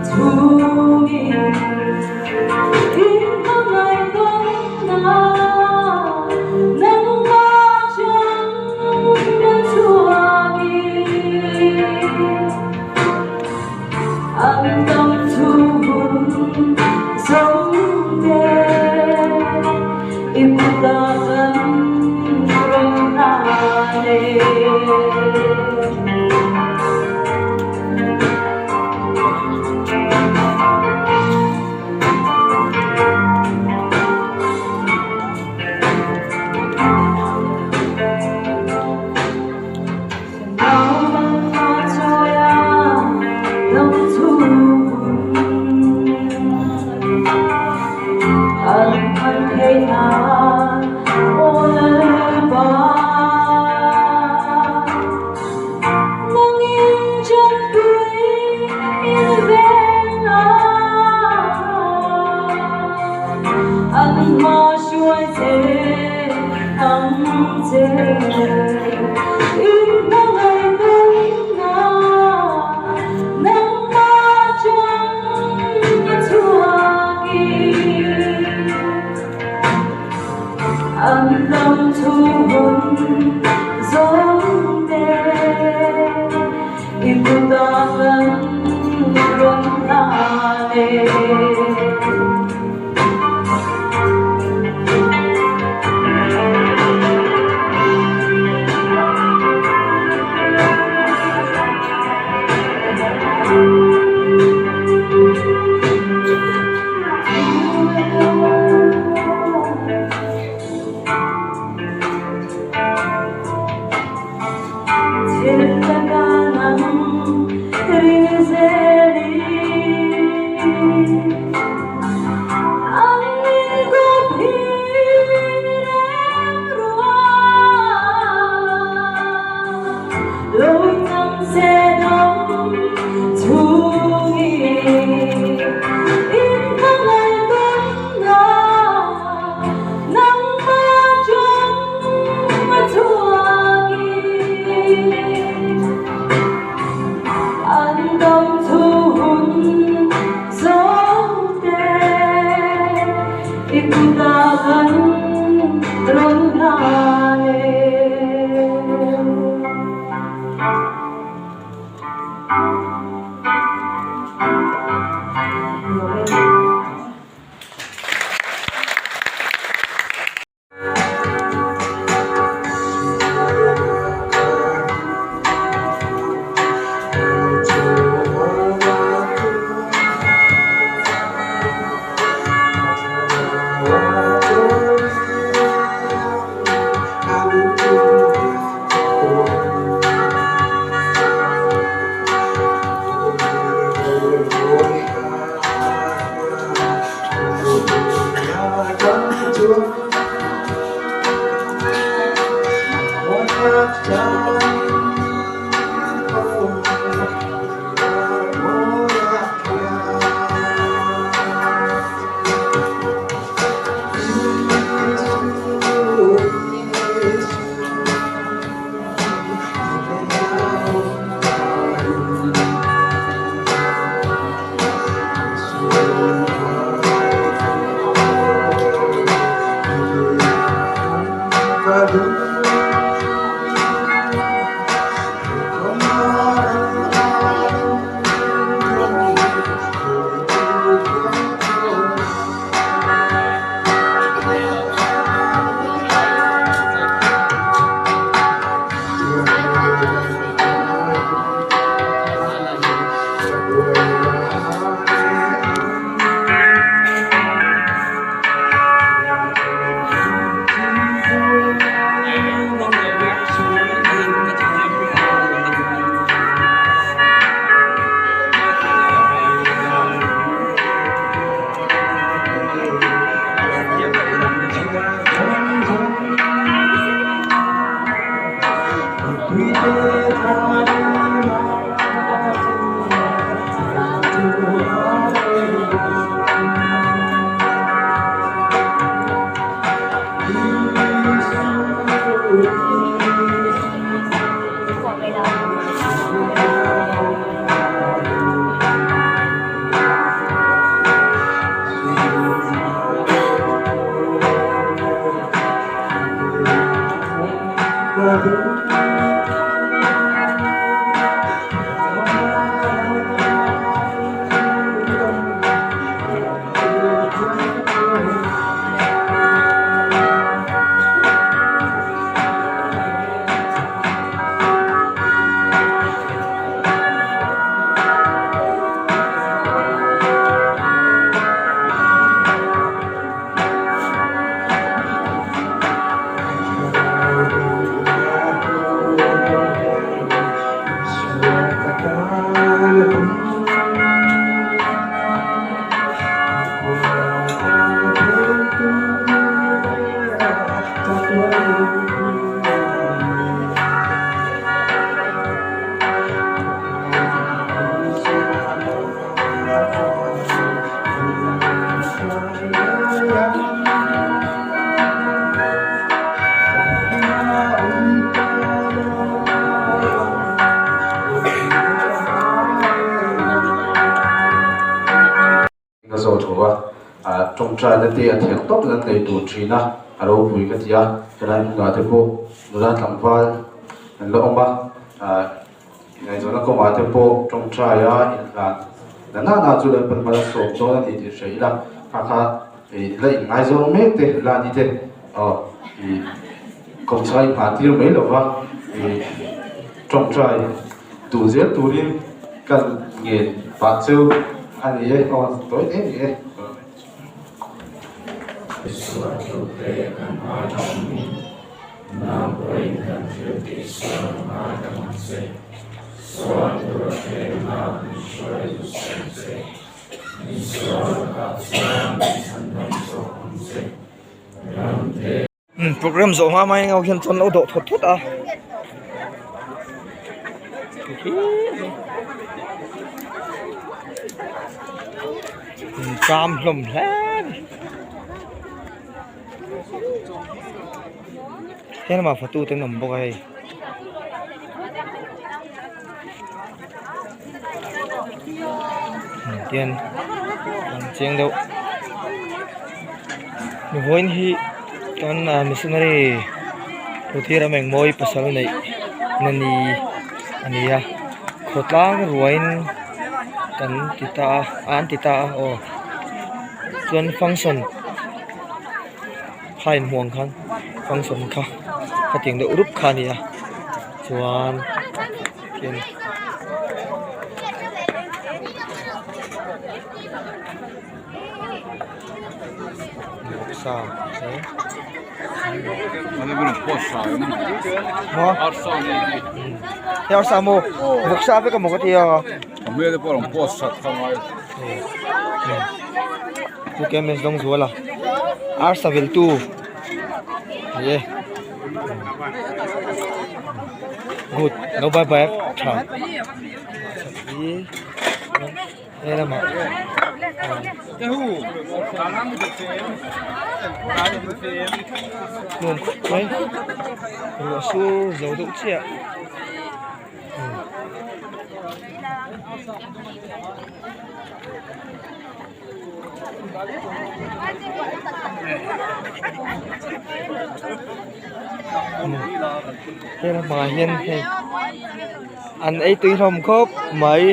chungin in hmangaih tawnna nangmah chang a chhuakin an dam chhung hun zo te i kutah kan rawn hlan e. Tawngtaina te a thiang tawp nan nei tur thin a, a ropui ka ti a, helai hmunah te pawh nula tlangval an la awm a, ah ngaihzawhna kawngah te pawh tawngtaia inhlan na nana chu Lalpan mal a sawm dawn a ni tih hre ila, kha kha ih la inngaizawng mek te la ni te aw ih kawmchhai nghah tir mai lova ih tawngtai duh zel turin kan ngen pah cheu a ni e aw tawi te ni e. Program zawh hma mai ho hian chuan lo dawh thawt thawt a tram hlawm hle a ni helamah fatu te an awm bawk a hei. Tian an chiang deuh vawiin hi chuan missionary Ruthira Mengmawi pasal neih na ni a ni a khawtlang ruaiin kan ti ta a an ti ta a aw chuan function kha inhmuh ang khan function kha khatiang deuh rup kha a ni a chuan. Arsa viltu ni e. Good no bye bye tha he lamah nuam khawp mai ruah sur zo deuh chiah. He lamah hian hei an ei tui hlawm khawp mai.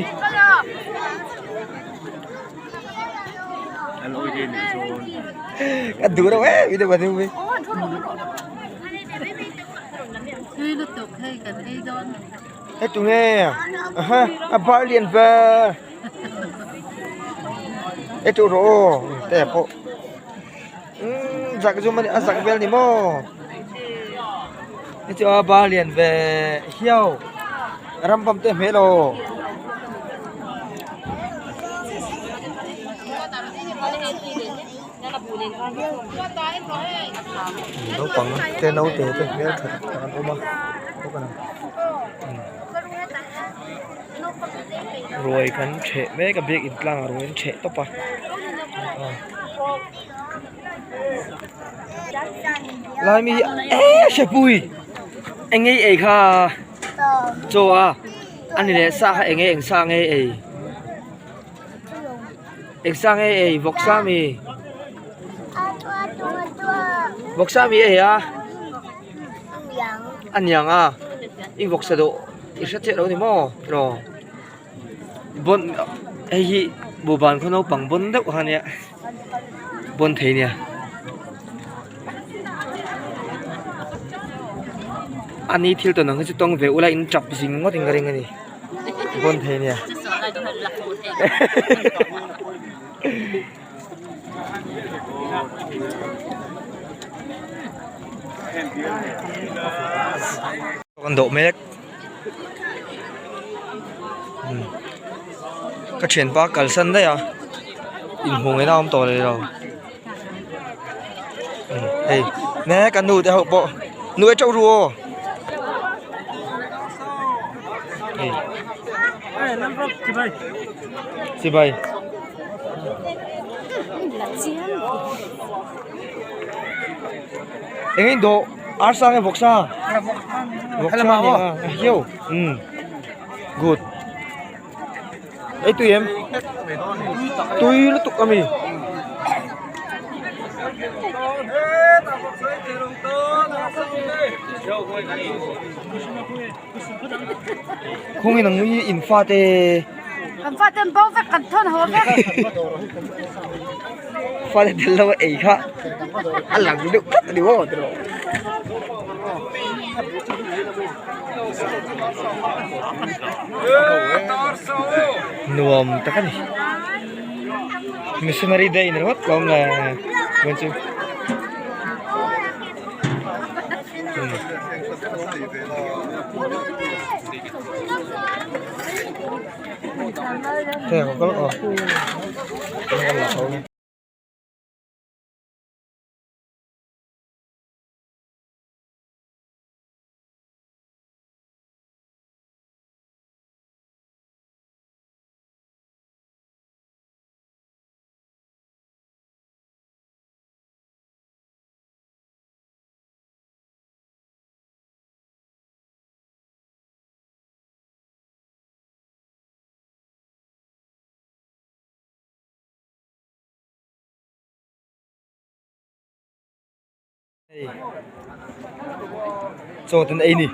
Ka duh reuh em em a ni. Hei tunge a bar lian ve. E tu rawh aw te pawh umm zak zum a zak vel ni maw hei chu a ba lian ve hiau ram pam te hmel aw. Naupang te naute te hmel tha tak tak an awm a. Ruai kan ṭheh mek a biakin tlangah ruai an ṭheh tawp a lai mi hi eee hrepui eng nge i ei kha chaw a a ni leh sa kha eng nge eng sa nge i ei eng sa nge i ei vawksa mi vawksa mi i ei a a niang a i vawksa dawh. I hre chiah lo ni maw tiraw bawn hei hi buhban khaw naupang bawn deuh kha ania bawn thei ania ani thil tawn ang hi chu tawng ve ula in tap zing ngawt in ka ring ani bawn thei ania. Kan dawh mek ka thianpa kalsan daih a inhmuh ngaihna a awm tawh leh lo hei ne ka nu te ho pawh nu e teuh ru aw hei chibai. Eng in dawh arsa nge vawksa vawksa ni a hiau um good ei tui em tui lutuk ami. Khawngin ang i in fate. Kan fate an bo vek kan thawn haw vek. Fate tel lo a ei kha a lang deuh tlat a ni maw tiraw. Nuam tak a ni. Missionary day ni ringawt lawm le chuan chu. Chaw ten ei ni.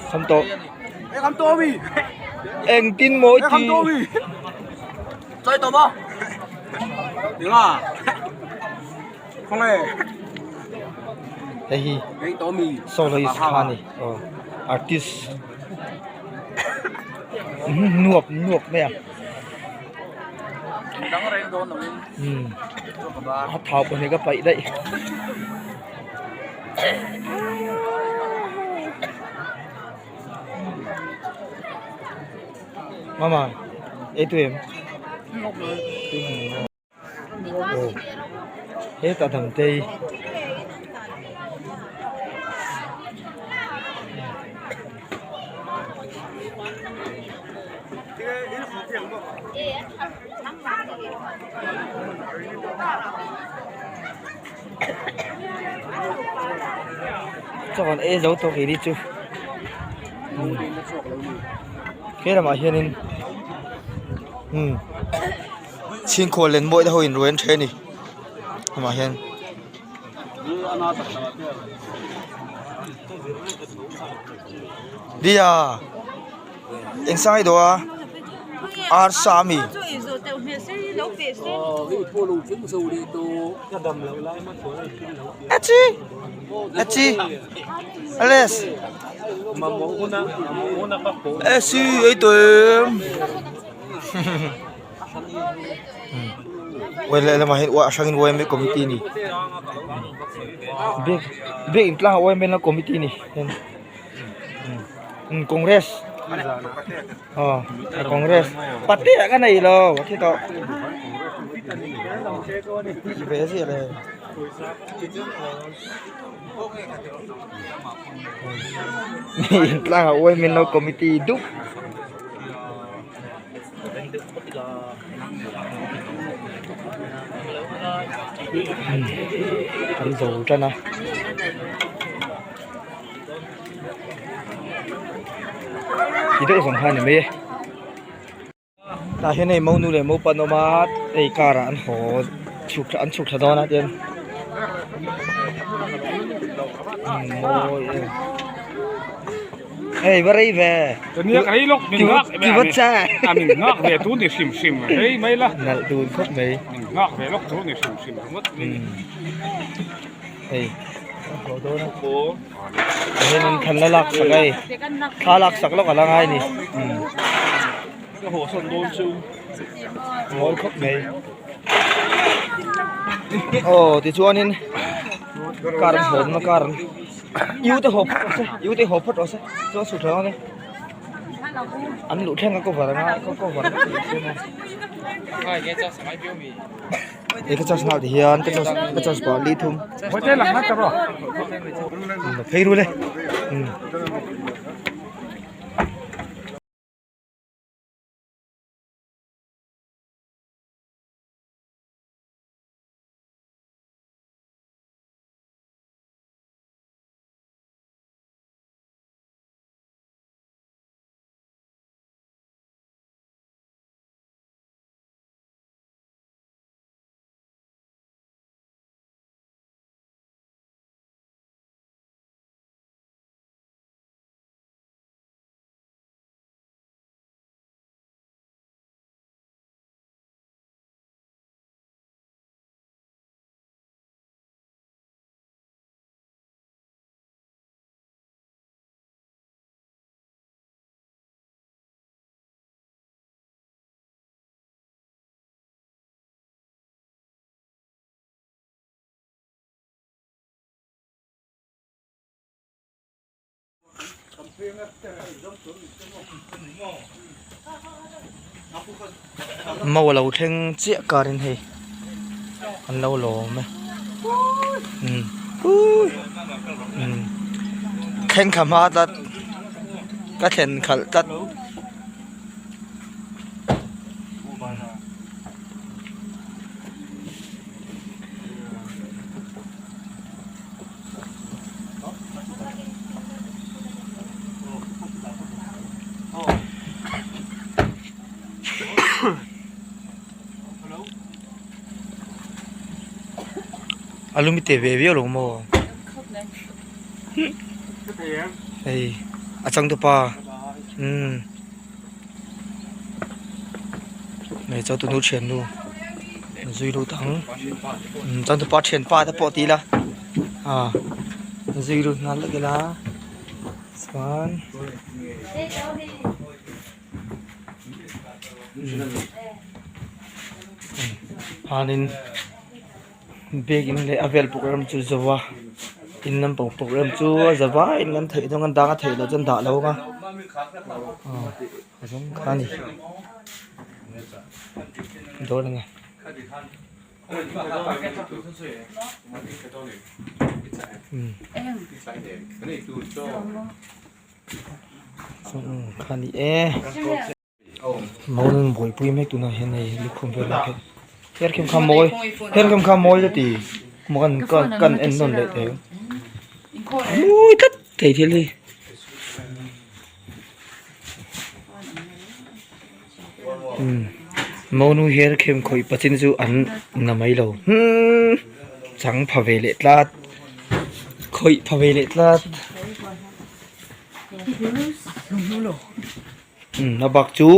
Kham tawh. Eng tin mawi ti. Chơi tao ba. Đứng à. Không này. Hei hi soloist kha ni aw artist nuap nuap mai a umm a thau pahnih ka paih daih. Mama ei tu em aw hetah damtei chaw kan ei zo tawh keini chu he lamah hianin umm chhingkhual len mawi te ho in ruai an then a ni amah hian. Dia eng sang i dawh a ar sa ami. Achi achi Alex Esi ei tawh em Uai lehlamah hian a hrangin yma committee a ni biak biak in tlangah yma na committee a ni congress aw congress pate ah ka nei lo a thi tawh ve ziah le in tlangah yma na committee dup. Kan zo tan a ti deuh zawng kha a ni mai e tah hian hei monu leh mopa an awm a hei car ah an haw chhuk an chhuk thla dawn a tian mawi em. Hei va rei ve. Nia ka rei lawk min nghak Ti va cha. A min nghak ve tu ni hrim hrim rei mai la. Nalh dun khawp mai. Min nghak ve lawk tu ni hrim hrim ringawt mai. Hei haw dawn a. Hian in thlan la lak sak a hei. Thla lak sak lawk a la ngai ni. Ka haw sawn dawn chu. Mawi khawp mai. Aw tichuanin car an hawmna car an. Iu te haw phawt rawh se iu te haw phawt rawh se chuan sut hlauh ang e an luh thleng a cover anga cover a he ka charge nghal ti hian ka charge ka charge pah li thum phei ru le. Mo a lo thleng chiah karin hei an lo lawm e umm thleng thla hma tlat ka thlen khalh tlat. A lumi te ve viau lo maw hei a changtupa umm hei changtunu thiannu zui lut ang changtupa thianpa te pawh ti ila ah zui lut nghal vek ila chuan. Khanin biakin leh a vel program chu zo a in lampang program chu a za vaiin an theih dawn a dang a theih loh chuan dah lo ang a aw zawng kha a ni dawn a ni. Kha ni e mawn buaipui mek tunah hian hei lukhum vel a khelh her khem kha mawi her khem kha mawi ka ti maw kan kan en nawn leh thei mawi tlat thei thil hi. Monu her khem khawih pachin chu an na mai lo hmmm chang pha ve leh tlat khawih pha ve leh tlat umm a bak chu.